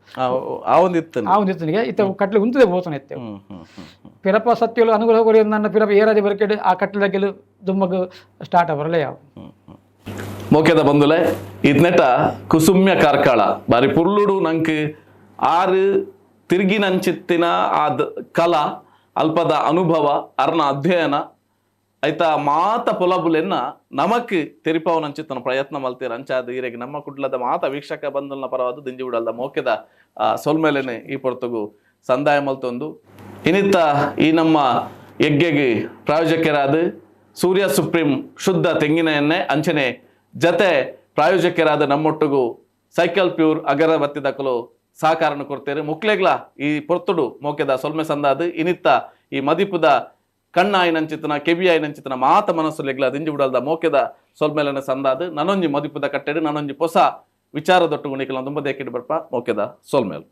ಆ ಒಂದು ಇತ್ತು. ಆ ಒಂದು ಇತ್ತನಿಗೆ ಇತ್ತೆ ಕಟ್ಲೆ ಉಂತುದೆ ಪೋತುಂಡು ಇತ್ತೆ. ಹ್ಮ್ ಹ್ಮ್ ಹ್ಮ್ ಪಿರಪ ಸತ್ಯಲು ಅನುಗ್ರಹ ಕೊರಿ ನನ್ನ ಪಿರಪ ಏರಾಜ ಬರಕೆಡು ಆ ಕಟ್ಲೆಗೆಲು ದುಮ್ಮಗು ಸ್ಟಾರ್ಟ್ ಅವರಲ್ಲ ಯಾವ. ಮೋಕೆದ ಬಂದುಲೆ ಇದ್ನೆಟ ಕುಸುಮ್ಯ ಕಾರ್ಕಳ ಬಾರಿ ಪುರ್ಲುಡು ನಂಕ್ ಆರು ತಿರುಗಿನಂಚಿತ್ತಿನ ಆ ಕಲಾ ಅಲ್ಪದ ಅನುಭವ ಅರ್ನ ಅಧ್ಯಯನ ಐತ ಮಾತ ಪೊಲಬುಲೆನ್ನ ನಮಕ್ ತೆರಿಪಾವನಂಚಿತ್ತನ ಪ್ರಯತ್ನ ಮಲ್ತೀರ. ಅಂಚಾದ ಈರೆಗ್ ನಮ್ಮ ಕುಡ್ಲದ ಮಾತ ವೀಕ್ಷಕ ಬಂಧುಲ್ನ ಪರವಾದ ದಿಂಜಿ ಉಡಲ್ದ ಮೋಕೆದ ಸೊಲ್ಮೇಲೆನೆ ಈ ಪೊರ್ತುಗು ಸಂದಾಯ ಮಲ್ತೊಂದು ಇನ್ನಿತ್ತ ಈ ನಮ್ಮ ಯಜ್ಞಗೆ ಪ್ರಾಯೋಜಕರಾದ ಸೂರ್ಯ ಸುಪ್ರೀಂ ಶುದ್ಧ ತೆಂಗಿನ ಎಣ್ಣೆ, ಅಂಚನೆ ಜತೆ ಪ್ರಾಯೋಜಕರಾದ ನಮ್ಮೊಟ್ಟಿಗೂ ಸೈಕಲ್ ಪ್ಯೂರ್ ಅಗರಬತ್ತಿ ದಕಲು ಸಹಕಾರನ ಕೊಡ್ತೇವೆ. ಮುಕ್ಲೆಗ್ಲ ಈ ಪೊರ್ತುಡು ಮೋಕೆದ ಸೊಲ್ಮೆ ಸಂದಾದ ಇನಿತ್ತ ಈ ಮದಿಪುದ ಕಣ್ಣಾಯಿನಂಚಿತನ ಕೆಬಿಯಾಯಿನಂಚಿತನ ಮಾತ ಮನಸ್ಸುಲೆಗ್ಲ ದಿಂಜಿ ಬಿಡಲ್ದ ಮೋಕೆದ ಸೊಲ್ಮೆಲನ ಸಂದಾದ ನನೊಂಜಿ ಮದಿಪುದ ಕಟ್ಟೆಡು ನನೊಂಜಿ ಹೊಸ ವಿಚಾರದೊಟ್ಟು ಗುಣಿಕಲ ತುಂಬದೇಕಿಡು ಬರ್ಪ ಮೋಕೆದ ಸೊಲ್ಮೇಲು.